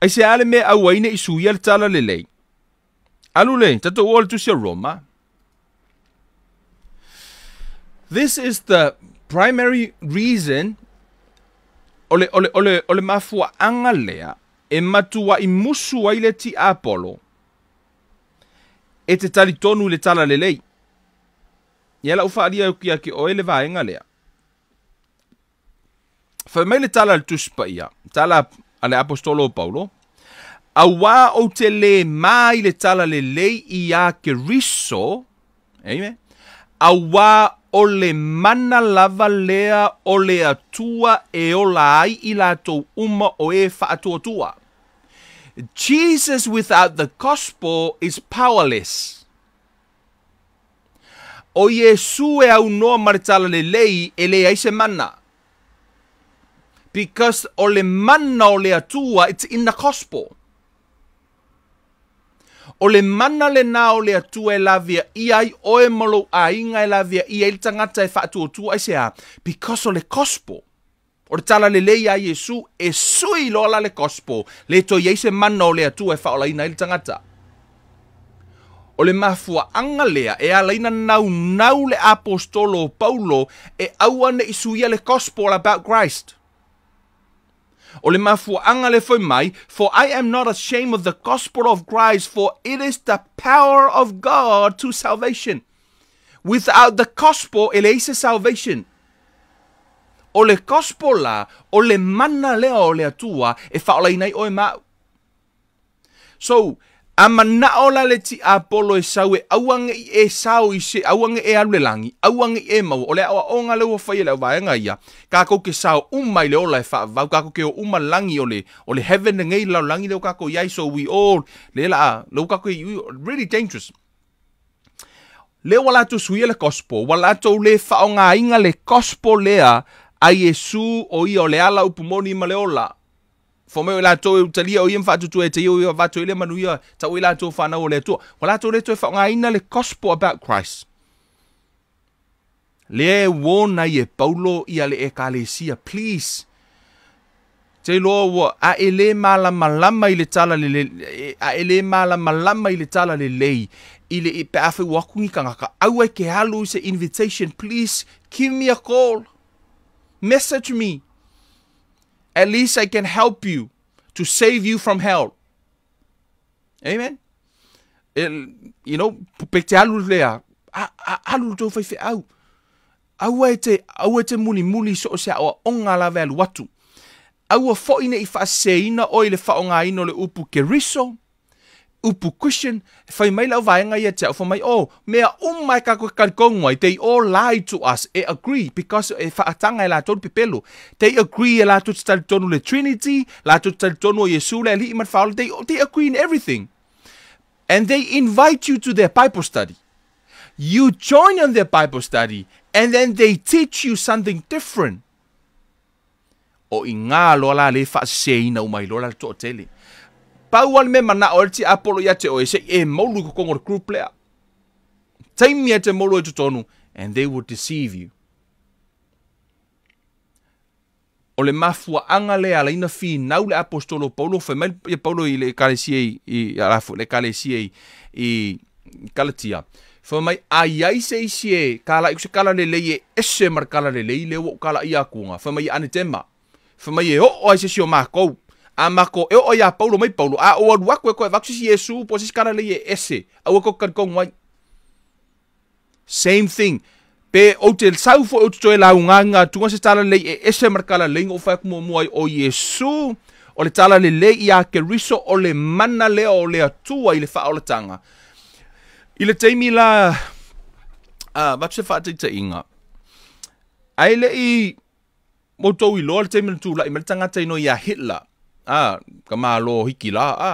Aisea le mea aua ai ne i suia le tala lelei. Alu le, tatou o le Tusi a Roma. This is the primary reason o le, o le, o le, o le mafuaaga lea e matuai musu ai le tiapolo e te talitonu i le tala lelei. Ia lau faaalia ia te oe le vaega lea. Fai mai le tala a le Tusi Paia, tala a le Aposetolo o Paulo, Auā ou te lē mā i le tala lelei iā Keriso, amen, auā o le mana lava lea o le Atua e ola ai i latou uma o e faatuatua. Jesus without the gospel is powerless. O Iesu e aunoa ma le tala lelei e leai se mana. Because o le mana o le Atua, it's in the gospel. O le mana lenā o le Atua e laveaia ai oe ma lou aiga e laveaia ai le tagata e faatuatua aisea? Because o le gospel. O le tala lelei iā Iesu e sui loa la le gospel, le toe i ai se mana o le Atua e faaolaina ai le tagata. O le mafuaaga lea e ala ai na naunau le Aposetolo o Paulo e aua ne i suia le gospel about Christ. O le mafuaaga lea fai mai, For I am not ashamed of the gospel of Christ, for it is the power of God to salvation. Without the gospel, e leai se salvation. O le gospel la, o le mana lea o le Atua e faaolaina ai oe ma au. So, A manao la le tiapolo e sau e aua nei e sao i se aua nei e alu i le lagi, aua nei e maua. O le aoaoga lea ua faia e le auvaega ia, tatou te sao uma i le ola e faavavau, tatou te o uma lagi o le, o le heaven lenei, le lalolagi lea ua tatou i ai, so we all, lea la, lea ua tatou i, really dangerous. Lea ua latou suia le gospel, ua latou le faaaogaina le gospel lea a Iesu o ia o le ala, upu moni ma le ola. Fai mai o i latou e utalia o ia ma faatuatua ia te ia o ia avatu ai lea manuia tau ai latou fanau o le Atua. Ua latou le toe faaaogaina le gospel about Christ. Lea e warn ai e Paulo ia le Ekalesia, please. Te iloa ua a e le malamalama i le tala le a e le malamalama i le tala lelei i le pe afai ua o atu ni tagata, aua e te alu i se invitation, please give me a call. Message me. At least I can help you to save you from hell. Amen. Pe te alu lea, alu le tou faifeau. Aua e te, aua e te mulimuli so o se aoaoga lava e alu atu. Aua foi ne i faaseseina oe i le faaaogaina o le upu Keriso, upu Christian, fai mai le auvaega ia te au, fai mai, oh, mea uma e tatou te talitonu ai, they all lie to us, e agree, because e faataga e latou le pepelo. They agree e latou te talitonu le Trinity, latou te talitonu o Iesu le Alii ma le Faaola, they agree in everything. And they invite you to their Bible study. You join on their Bible study, and then they teach you something different. O i ina loa la lea e faaseseina uma ai loa la le toatele. Pau lava le mea e manao ai le tiapolo ia te oe, se i e moulu i totonu o le group lea. Taimi e te moulu ai totonu, and they will deceive you. O le mafuaaga lea e ala ai ona finau le aposetolo o Paulo, fai mai ia Paulo i le ekalesia i, i, le ekalesia i, i Kalatia, fai mai, a i ai se isi e kalaʻi ku se kala lelei e ese ma le kala lelei lea ua ou kalaʻia atu fai mai e anetema. Fai mai e oo ai se isi o makou. A makou e oo iā Paulo mai Paulo, a ou alu atu e toe avatu se isi Iesu po o se isi kala lelei e ese, aua tou te talitonu ai. Same thing. Pe ou te sau foi ou te toe lauga atuga se tala lelei e ese ma le tala lelei na ou fai atu muamua ai o Iesu, o le tala lelei iā Keriso, o le mana lea o le Atua i le faaolataga. I le taimi la, a, avatu se faataitaiga, ae le i outou iloa le taimi na tulai mai le tagata inoa iā Hitler, a, ka Malo Hikila, a,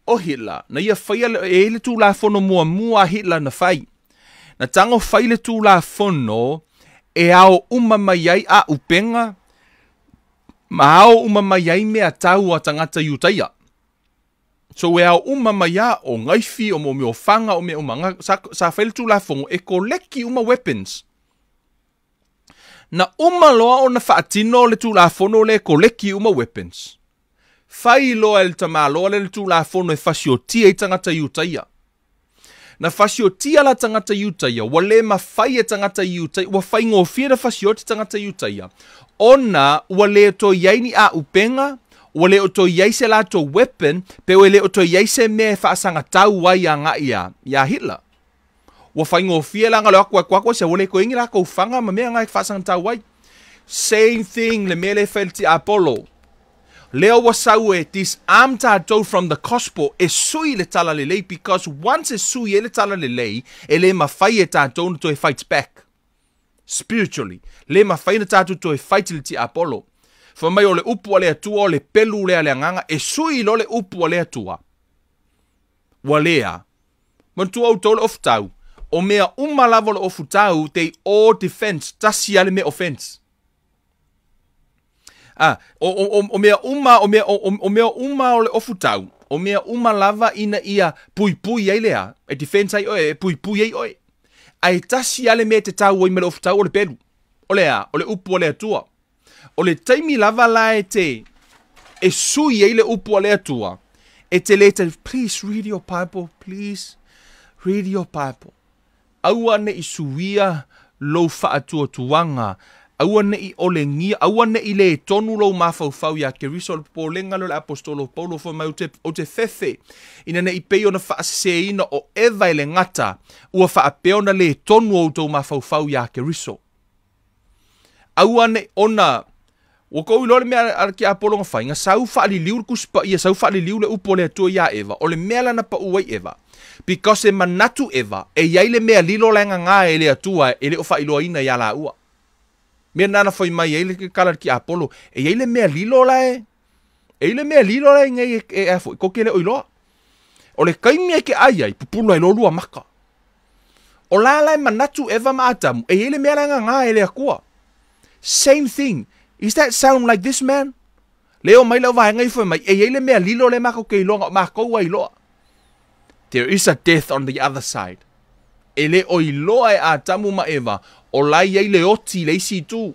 o Hitler, na ia faia le, e i ai le Tulafono muamua a Hitler na fai. Na tago fai le Tulafono e ao uma mai ai a'upega ma ao uma mai ai meatau a tagata Iutaia. So e ao uma mai a o gaifi, o mea o faga, o mea uma. Na, sa, sa fai le Tulafono e koleki uma weapons. Na uma loa ona faatino le Tulafono lea e koleki uma weapons. Fai loa e le tamaloa lea le Tulafono e fasiotia ai tagata Iutaia. Na fasiotia la tagata Iutaia, ua le mafai e tagata Iutaia, ua faigofie ona fasioti tagata Iutaia, ona ua le toe i ai ni a'upega, ua le o toe i ai se latou weapon, pe ua le o toe i ai se mea e faasagatau ai agai iā, iā Hitler. Ua faigofie la na o le o atu atu atu ai se ua le toe i ai ni latou faga ma mea na e faasagatau ai. Same thing le mea lea e fai e le tiapolo. Lea ua sau e disarm tatou from the gospel, e sui le tala lelei, because once e sui ai le tala lelei, e le mafai e tatou ona toe fight back. Spiritually. Le mafai ona tatou toe fight le tiapolo. Fai mai o le upu a le Atua o le pelu lea a le agaga, e sui loa le upu a le Atua. Ua lea. Manatua outou le ofutau, o mea uma lava o le ofutau, they all defense, tasi lava le mea offense. A, o, o, o, o mea uma, o mea, o, o, o mea uma o le ofutau, o mea uma lava ina ia puipui ai le a, e defense ai oe, e puipui ai oe. Ae tasi lava le mea e te tau ai ma le ofutau o le pelu. O le a? O le upu a le Atua. O le taimi lava la e te e sui ai le upu a le Atua, e te le te, please read your Bible, please read your Bible. Aua ne i suia lou faatuatuaga, aua ne i olegia, aua ne i le tonu lou mafaufau iā Keriso. O le popolega lea o le aposetolo o Paulo, fai mai, ou te fefe, ina ne i pei ona faaseseina o Eva e le gata, ua faapea ona le tonu o outou mafaufau iā Keriso. Aua ne i ona Ua kou iloa le mea a le tiapolo na fai, na sau faaliliu le Tusi Paia, sau faaliliu le Upu a le Atua ia Eva, o le mea la na pau ai Eva. Because e manatu Eva, e i ai le mea lilo la e gaga e le Atua e le o faailoaina ia laua. Mea na na fai mai ai le tala a le tiapolo, e i ai le mea lilo la e, e i ai le mea lilo la e i ai e, e, e, ko ke le o iloa. O le taimi e ke ai ai, pupulu ai lua maka. O la la e manatu Eva ma Adamu, e i ai le mea la e gaga e le Atua. Same thing. Is that sound like this man? Leo mai lau vaenga i mai, e i ai le mea lilo le makou ke iloa, o makou ai iloa. There is a death on the other side. E le o iloa e Adamu ma Eva, o la i ai le oti le isi tu.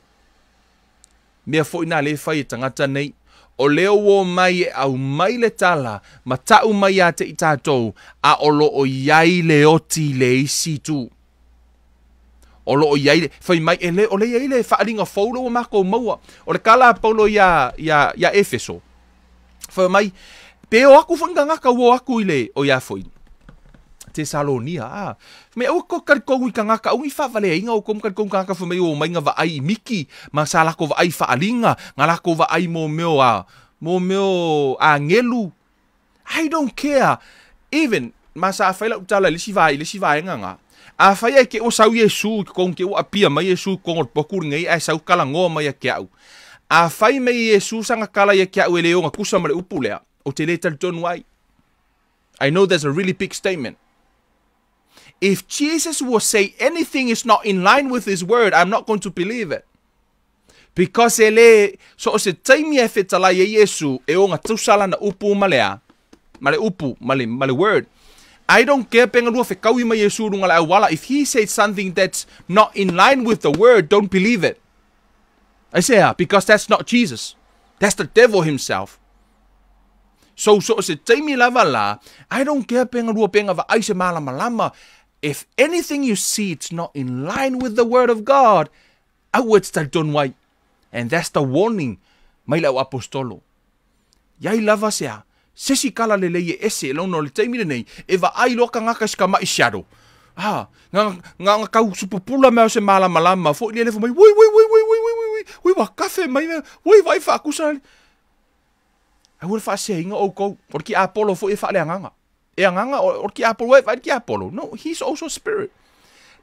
Mea foi na le fai e tagata nei. O leo o mai e au mai le tala, ma tau mai a te i tātou, a o lo o iai le oti le isi tu. O lo o iai le, fai mai, e le, o le iai le whaalinga fou le ua mākou maua. O le kala a Paulo ia, ia, ia Efeso. Fai mai, pe o aku foi nganga o aku i le, o ia foi. Tesalonia, ah. Fai mai, au ko karikongu i kangaka, au i whaavale inga o komu karikongu kangaka, fai mai o mai nga vaai i miki, ma sa lako vaai whaalinga, nga lako vaai mo meo a, mo meo a ngelu. I don't care. Even, ma sa whai lau tala le si vai, le si vai nga. A whai e ke o sau Yesu, kong ke o apia mai Yesu kong o poku ngai ai sau kala ngoa mai a ke au. A whai mai Yesu sanga kala ia ke au e leo nga kusa ma le upu lea. O te le talitonu ai. I know that's a really big statement. If Jesus will say anything is not in line with his word, I'm not going to believe it. Because e le, so o se taimi e fetalai e Yesu, e o nga tausala na upu ma lea, ma le upu, ma le, ma le word. I don't care pe ngalua whekaui mai Yesu runga le awala. If he said something that's not in line with the word, don't believe it. I say, because that's not Jesus. That's the devil himself. So, so se taimi lava la, I don't care pe ngalua pe nga vaai se malama lama. If anything you see, it's not in line with the word of God, aua e te talitonu ai. And that's the warning mai lau apostolo. Iai lava se a, se si kala le lei e ese, lono le taimi le nei, e vaai loa kangaka si ka mai shadow. Ah, nga nga nga kau supupula mea o se malamalama, foi le le mai, wui, wui, wui, wui, wui, wui, wui, wui, wa kafe mai, wui, vai whaakusa. Ai ua le faaseseina oukou, o le tiapolo foi e faaleagaga. E agaga, o le tiapolo e vaai le tiapolo. No, he's also spirit.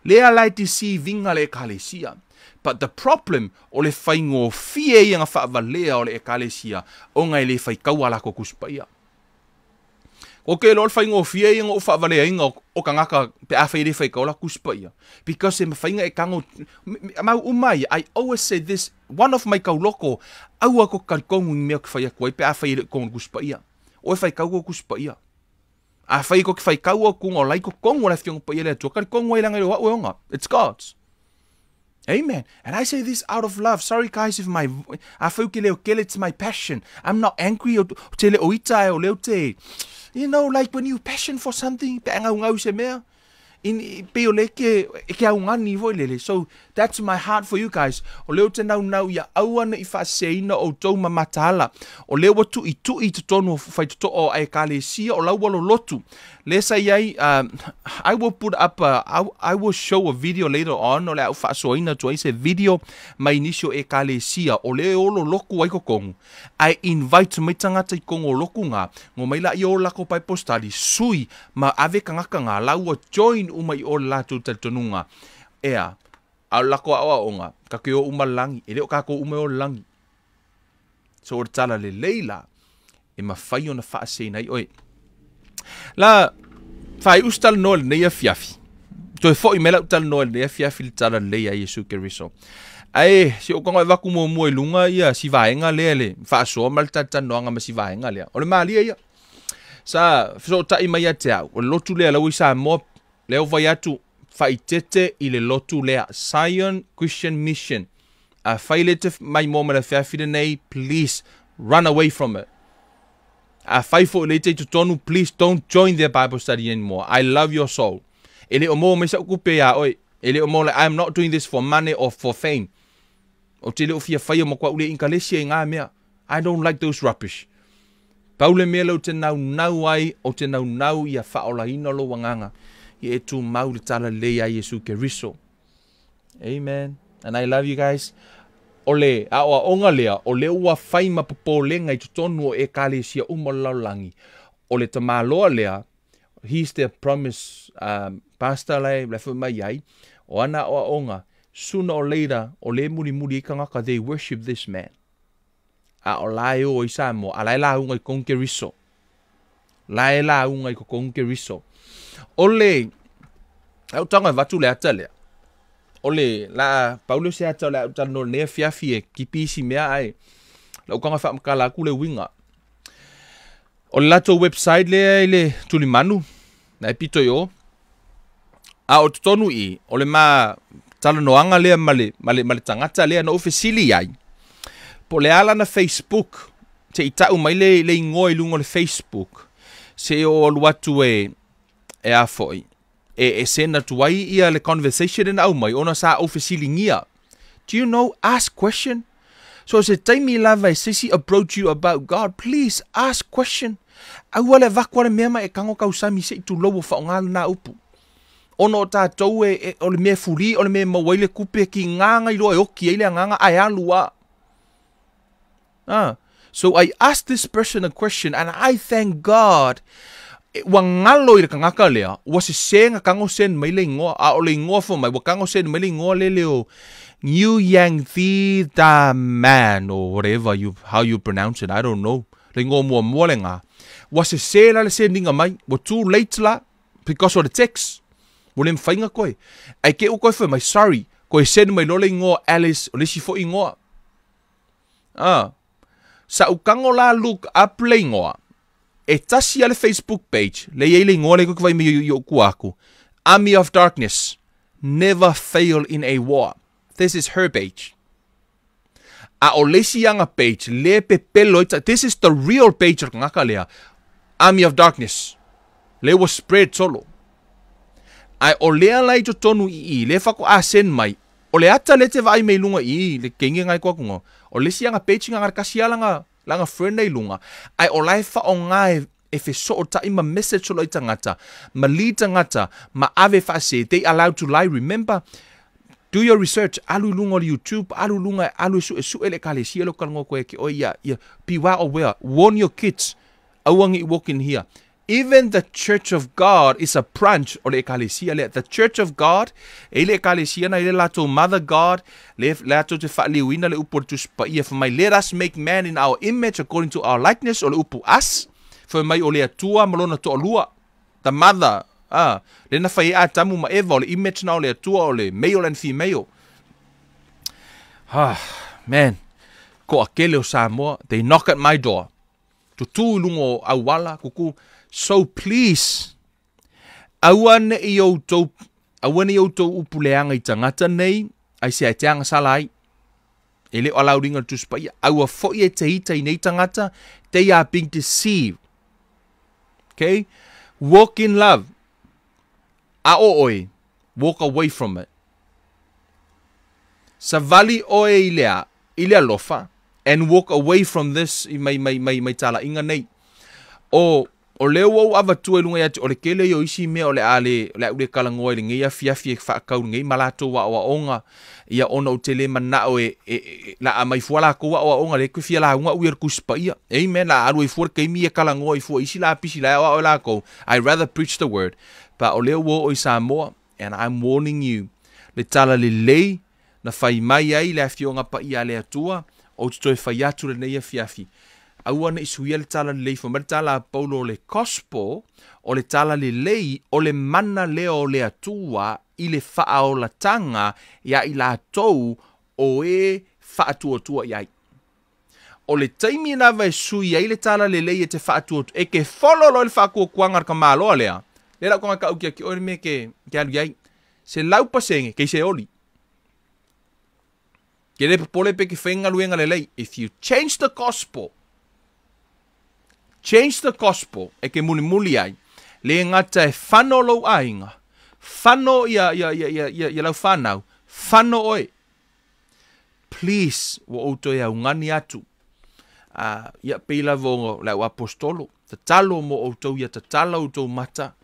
Lea la e deceivinga le ekalesia. But the problem, o le faigofie ia na faavalea o le ekalesia, ona e le faitaua lakou Tusi Paia. O ke lo le faigofie ia na ou faavaleaina o tagata pe afai e le faitau lakou Tusi Paia. Because e mafai e tago, mau uma ia, I always say this, one of my tauloko, aua ko talitonu i mea ou te fai atu ai pe afai e le i totonu o le Tusi Paia. O e faitau kou Tusi Paia. A fai ko ke faitau o kunga o lai totonu o le Afioga Paia le Atua, talitonu ai leaga e le o au e ona. It's God's. Amen. And I say this out of love. Sorry guys if my, afai ou ke leo kele, it's my passion. I'm not angry o te le o ita e o leo te, you know, like when you passion for something, pe ngau ngau se mea, in, pe o le ke, e ke au ngani foi lele. So that's my heart for you guys. O leo te nau nau ia aua ne i faaseseina outou ma mataala. O lea ua tuitui i totonu o faitotoa o Ekalesia o la ua lolotu. Lea sa i ai, I will put up a, I will show a video later on, o le a ou faasoaina atu ai se video mai nisi o Ekalesia o lea e olo loku ai totonu. Ae invite mai tagata i totonu o loku nga, ngo mai laia o lakou Bible study, sui ma ave tagata nga, la ua join uma i o le latou talitonuga. Ea, a o le lakou aoaoga, tatou e o uma i le lagi, e le o tatou uma e o i le lagi. So o le tala lelei la, e mafai ona faaseseina ai oe. La, faaiu se talanoa i lenei afiafi. Toe foi mai lau talanoa i lenei afiafi i le tala lelei a Iesu Keriso. Ae, si ou tago e avatu muamua i luga ia si vaega lea le faasoa ma le talatalanoaga ma si vaega lea. O le malie ia. Sa fesootai mai ia te au, o le lotu lea laua i Samoa, lea ua fai atu, faaeteete i le lotu lea, Zion Christian Mission. Afai le te maimoa ma le afiafi lenei, please run away from it. Afai foi le te i totonu, please don't join their Bible study anymore. I love your soul. E le o maua mai sau tupe iā oe. E le o maua, like, I am not doing this for money or for fame. Ou te le o fia faia ma koau le inkalesi ai ngā mea. I don't like those rubbish. Pau le mea lea ou te naunau ai, ou te naunau ia faaolaina lou agaga, ia e tumau le talalelei ia Iesu Keriso. Amen. And I love you guys. O le aoaoga lea, o lea ua fai ma popolega i totonu o ekalesia uma o le lalolagi. O le tamaloa lea, he's the promise pastor la e fai mai ai, o ana aoaoga, sooner or later, o lea e mulimuli ai tagata, they worship this man. A o la e o i Samoa, a la e lauga i Kongeriso. La e lauga i Kongeriso. O le, au tago e avatu le ata lea. O le, la, pau lea o se ata o le a ou talanoa i lenei afiafi e kipi isi mea ae lau tago e faamatala atu le uiga. O le latou website lea i le tulimanu, na e pito i o. A o totonu i, o le ma talanoaga lea ma le, ma le, ma le tagata lea na ou fesili ai, po o le a lana Facebook, se i tau mai le, le igoa i luga o le Facebook, se i ou alu atu e, e a foi, e, e send atu ai ia le conversation lea na aumai, ona sa ou fesiligia. Do you know, ask question. So se taimi lava e se isi approach you about God, please ask question. Aua le avatu le mea ma e tago tausami se i tulou o faaaoga lena upu. Ona o tatou e, e, o le mea fuli, o le mea e maua ai le tupe, tiga na iloa e oti ai le agaga ae alu lava. Ah. So I asked this person a question and I thank God ua galo i le tagata lea, ua sese na tago send mai le igoa, a o le igoa fai mai, ua tago send mai le igoa lele o New Yang Thi Da Man or whatever you, how you pronounce it, I don't know. Le igoa muamua lena. Ua sese la le sendinga mai, ua too late la, because of the text. Ua le mafai ona koe. Ae te i ua koe fai mai, sorry, koe send mai loa le igoa Alice, o le isi foi igoa. Ah. Sa ou tago la look up le igoa. E tasi lava le Facebook page, lea e i ai le igoa lea koe vaai mai i ou tua atu. Army of Darkness, never fail in a war. This is her page. A o le isi ana page, lea e pepelo ai, this is the real page o le tagata lea, Army of Darkness. Lea ua spread solo. Ae o lea la i totonu i i, lea faatoa send mai, o le ata lea e te vaai mai i luga i i, le keini lena e tua atu no, o le isi ana page lena na o le tasi lava lana, lana friend lea i luga, ae o la e faaaoga e, e fesootai ma message solo ai tagata, ma lead tagata, ma ave faasese, they allowed to lie, remember, do your research, alu i luga o le YouTube, alu i luga, alu e suesue le ekalesia lea ou te talanoa atu ai ia te oe, ia, ia, beware aware, warn your kids, aua ne i walk in here. Even the Church of God is a branch o le Ekalesia lea. The Church of God, e i le Ekalesia na i le latou Mother God, le latou te faaliliuina le upu o le Tusi Paia, fai mai, Let us make man in our image according to our likeness, o le upu us, fai mai o le Atua ma Lona toalua, the Mother, a, lea na fai ai Atamu ma Eva, o le image na o le Atua, o le male and female. Ah, man, toatele o Samoa, they knock at my door. Tutū i luga o auala, kuku. So please, aua ne i outou, aua ne i outou upu leaga i tagata nei, aisea e te agasala ai. E le o alauriga o le Tusi Paia. Aua foi e te ita i nei tagata, they are being deceived. Okay? Walk in love. A o oe, walk away from it. Savali oe i le a, i le alofa, and walk away from this i mai mai mai mai talaiga nei. O o lea ua ou avatua i luga ia te o le tele ia o isi mea o le a le o le a ou le talanoa i lenei afiafi e faakau lenei ma latou aoaoga ia ona ou te le manao e, e, e la a mai fua latou aoaoga le koe fia lauga au ia le Tusi Paia. Amen. La a alu ai fua le taimi e talanoa ai fua isi lapisi la e aoao e latou. I rather preach the word. But o lea ua oo i Samoa and I'm warning you le tala lelei na fai mai ai le Afioga Paia a le Atua, ou te toe fai atu lenei afiafi, aua ne i suia le tala lelei, fai mai le tala a Paulo o le Gospel, o le tala lelei, o le mana lea o le Atua i le faaolataga ia i latou o e faatuatua i ai. O le taimi lava e sui ai le tala lelei e te faatuatua, e ke folo loa le faatuatuaga a le tamaloa lea, lea la ou tagata au kia ki oe le mea ke, ke alu i ai. 100% kei se oli. Ke le popole pe ke whai galuega lelei. If you change the gospel, change the gospel e ke mulimuli ai, le gata e whano lou aiga, whano ia, ia, ia, ia, ia, ia lau whanau, whano oe. Please, ua ou toe augani atu. Uh, ia pei lava o le au apostolo, tatalo mo outou ia tatala outou mata,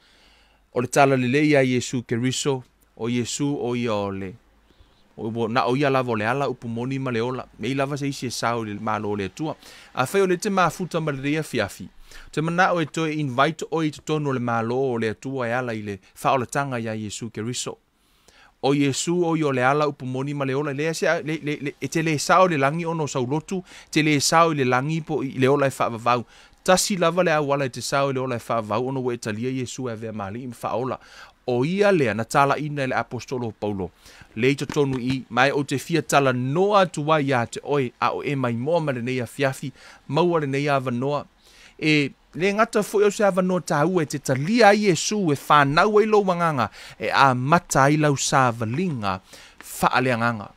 o le tala lelei ia Iesu Keriso, o Iesu o ia o le Na o ia lava o le ala upu moni ma le ola. Mei lava se isi e sao i le malo o le Atua. Afai o lea e te mafuta ma lenei afiafi, ou te manao e toe invite oe i totonu o le malo o le Atua e ala i le faaolataga ia Iesu Keriso. O Iesu o ia o le ala upu moni ma le ola. Le se le le e te le sao i le lagi ona o sau lotu, te le sao i le lagi po i le ola e faavavau. Tasi lava le auala e te sao i le ola e faavavau ona ua e talia Iesu e avea ma alii ma faaola. O ia lea na talaina e le aposetolo o Paulo, lea i totonu i i, ma e ou te fia talanoa atu ai ia te oe, a o e maimoa ma lenei afiafi, maua lenei avanoa. E le gata foi o se avanoa taua e te talia ai Iesu e fanau ai lou agaga, e amata ai lau savaliga faaleagaga.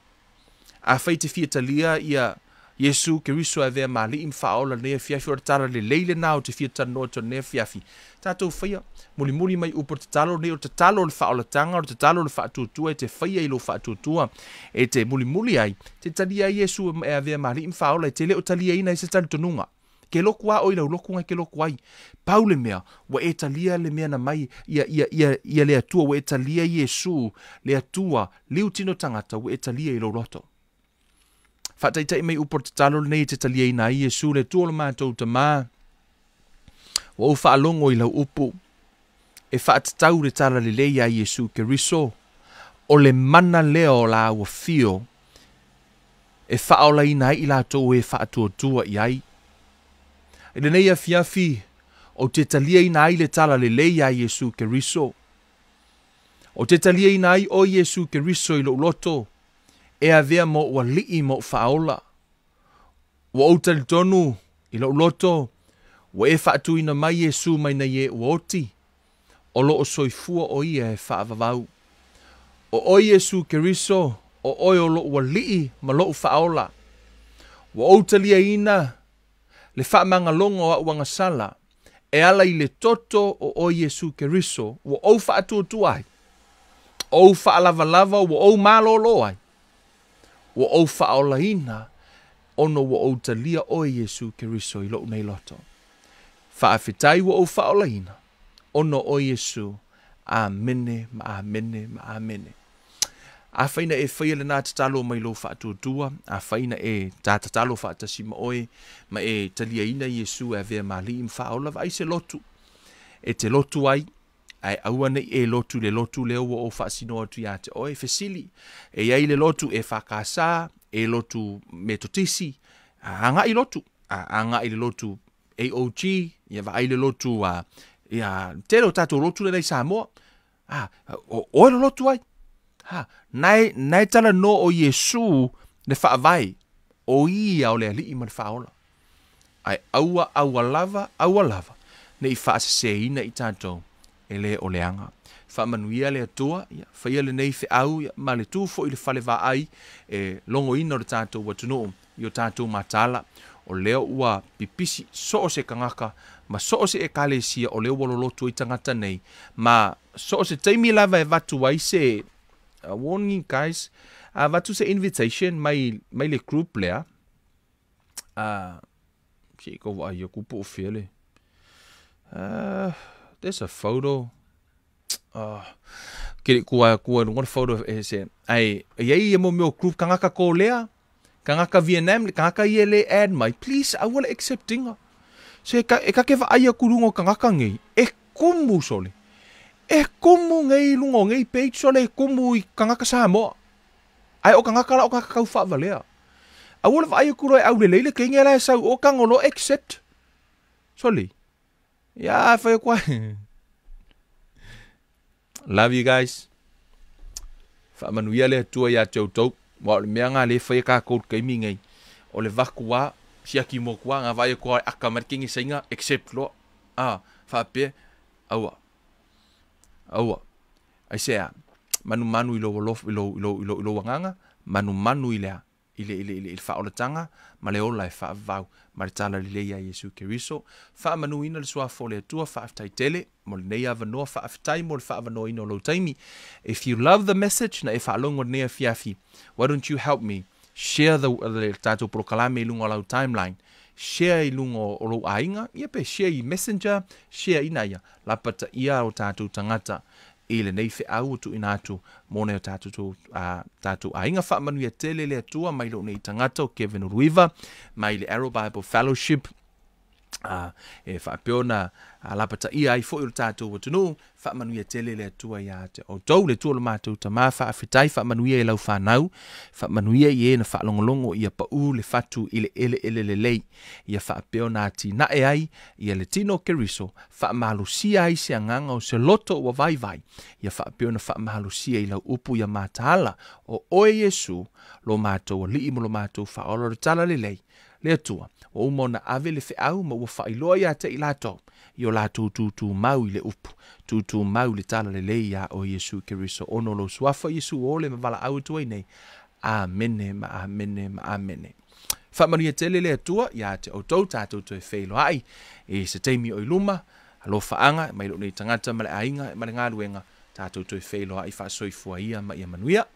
Afai e te fia talia ia Iesu Keriso e avea ma alii ma faaola lenei afiafi, o le tala lelei lena ou te fia talanoa atu ai lenei afiafi. Tatou faia mulimuli mai upu o le tatalo lenei, o le tatalo o le faaolataga, o le tatalo o le faatuatua e te faia i lou faatuatua, e te mulimuli ai, te talia ai Iesu e avea ma alii ma faaola, e te le o taliaina ai se talitonuga. Ke loku a oe i lau loku ngai ke loku ai. Pau le mea, ua e talia le mea na mai ia, ia, ia, ia le Atua, ua e talia Iesu, le Atua, liu tino tagata, ua e talia i lou loto. Faataitai mai upu o le tatalo lenei e te taliaina ai Iesu, le Atua o le matou Tama. Ua ou faalogo i lau upu e faatatau le tala lelei ia Iesu Keriso, o le mana lea o la ua fio e faaolaina ai i latou e faatuatua i ai. I lenei afiafi, ou te taliaina ai le tala lelei ia Iesu Keriso. Ou te taliaina ai oe Iesu Keriso i lou loto, e avea ma ou alii ma ou faaola. Ua ou talitonu i lou loto, ua e faatuina mai Iesu mai nei e ua oti, o lo o soifua o ia e faavavau. O oe Iesu Keriso, o oe o lou alii ma lou faaola. Ua ou taliaina le faamagaloga o a'u agasala e ala i le toto o oe Iesu Keriso, ua ou faatuatua ai, ou faalavalava, ua ou malōlō ai, ua ou faaolaina ona ua ou talia oe Iesu Keriso i lo'u nei loto. Faafetai ua ou faaolaina ona o oe Iesu. Amene ma amene ma amene. Afai na e faia lena tatalo mai lou faatuatua, afai na e ta tatalo faatasi ma oe, ma e taliaina Iesu e avea ma alii ma faaola, vaai se lotu e te lotu ai, ae aua ne i e lotu i le lotu lea ua ou faasinoa atu ia te oe. Fesili, e i ai le lotu EFKS, e lotu Metotisi, agai lotu, agai le lotu AOG, ia vaai le lotu, ia tele o tatou lotu lena i Samoa. O oe le lotu ai. Ha, nae, nae talanoa o Iesu le faavae, o ia o le alii ma le faaola. Ae aua, aua lava, aua lava, ne i faaseseina i tatou e le o leaga. Faamanuia le Atua, ia, faia lenei feau, ia, ma le tu foi i le fale vaai e logoina o le tatou atunuu i o tatou mataala, o lea ua pipisi so o se tagata ma so o se ekalesia, o lea ua lolotu ai tagata nei, ma so o se taimi lava e avatu ai se warning guys, avatu se invitation mai, mai le group lea, se i kau vaai aku po o fea le, there's a photo, ke le kua kua luga le photo e se, ai, e iai ia mo mea o group tagata Kolea, tagata Vietnam, tagata ia le add mai, please aua le acceptinga. Se e ka ke vaai aku i luga o tagata nei, e kumu sole. E kumu nei i luga o nei page sole, e kumu i tagata Samoa. Ae o tagata la o tagata taufaavalea. Aua le vaai aku loa e aulelei le kenge la e sau o tago loa accept. Sole. Ia fai aku ai. Love you guys. Faamanuia le Atua ia te outou. Aua o le mea lena lea e faia tatou i le taimi nei. O le vaku lava, siaki motu lava, na vaai atu lava e aka mai le kenge saina, accept loa. A, faapea, aua. Aua. Aisea, manumanu i lou alofa, i lou, i lou, i lou, i lou agaga, manumanu i le a? I le, i le, i le, i le faaolataga ma le ola e faavavau ma le tala lelei ia Iesu Keriso. Faamanuina le Suafa o le Atua, faafetai tele mo lenei avanoa, faafetai mo le faaavanoaina o lou taimi. If you love the message na e faalogo i lenei afiafi, why don't you help me share the, le tatou polokalame i luga o lau timeline. Share i luga o lou aiga, ia pe share i Messenger, share ina ia lapataia o tatou tagata. I lenei feau ua tuuina atu mo nai o tatou tatou aiga. Faamanuia tele le Atua mai lou nei tagata o Kevin Uluiva mai le Arrow Bible Fellowship, e faapea ona lapataia ai foi o le tatou atunuu. Faamanuia tele le Atua iā te outou. Le Atua lo matou Tamā, faafetai, faamanuia i lau fanau, faamanuia i e na faalogologo ia paū le fatu i le eleele lelei, ia faapea ona atinae ai ia le tino o Keriso, faamalosia ai se agaga o se loto ua vaivai, ia faapea ona faamalosia i lau upu ia mataala o oe Iesu, lo matou Alii ma lo matou Faaola o le Tala Lelei. Le Atua, ua uma ona ave le feau ma ua faailoa iā te i latou i o latou tutumau i le upu, tutumau i le Tala Lelei iā oe Iesu Keriso, ona o lou suafa Iesu ua ole ma valaau atu ai nei. Amene ma amene ma amene. Faamanuia tele le Atua iā te outou, tatou toe feiloai i se taimi o i luma. Alofaaga mai lou nei tagata ma le aiga ma le galuega, tatou toe feiloai. Faasoifua ia ma ia manuia.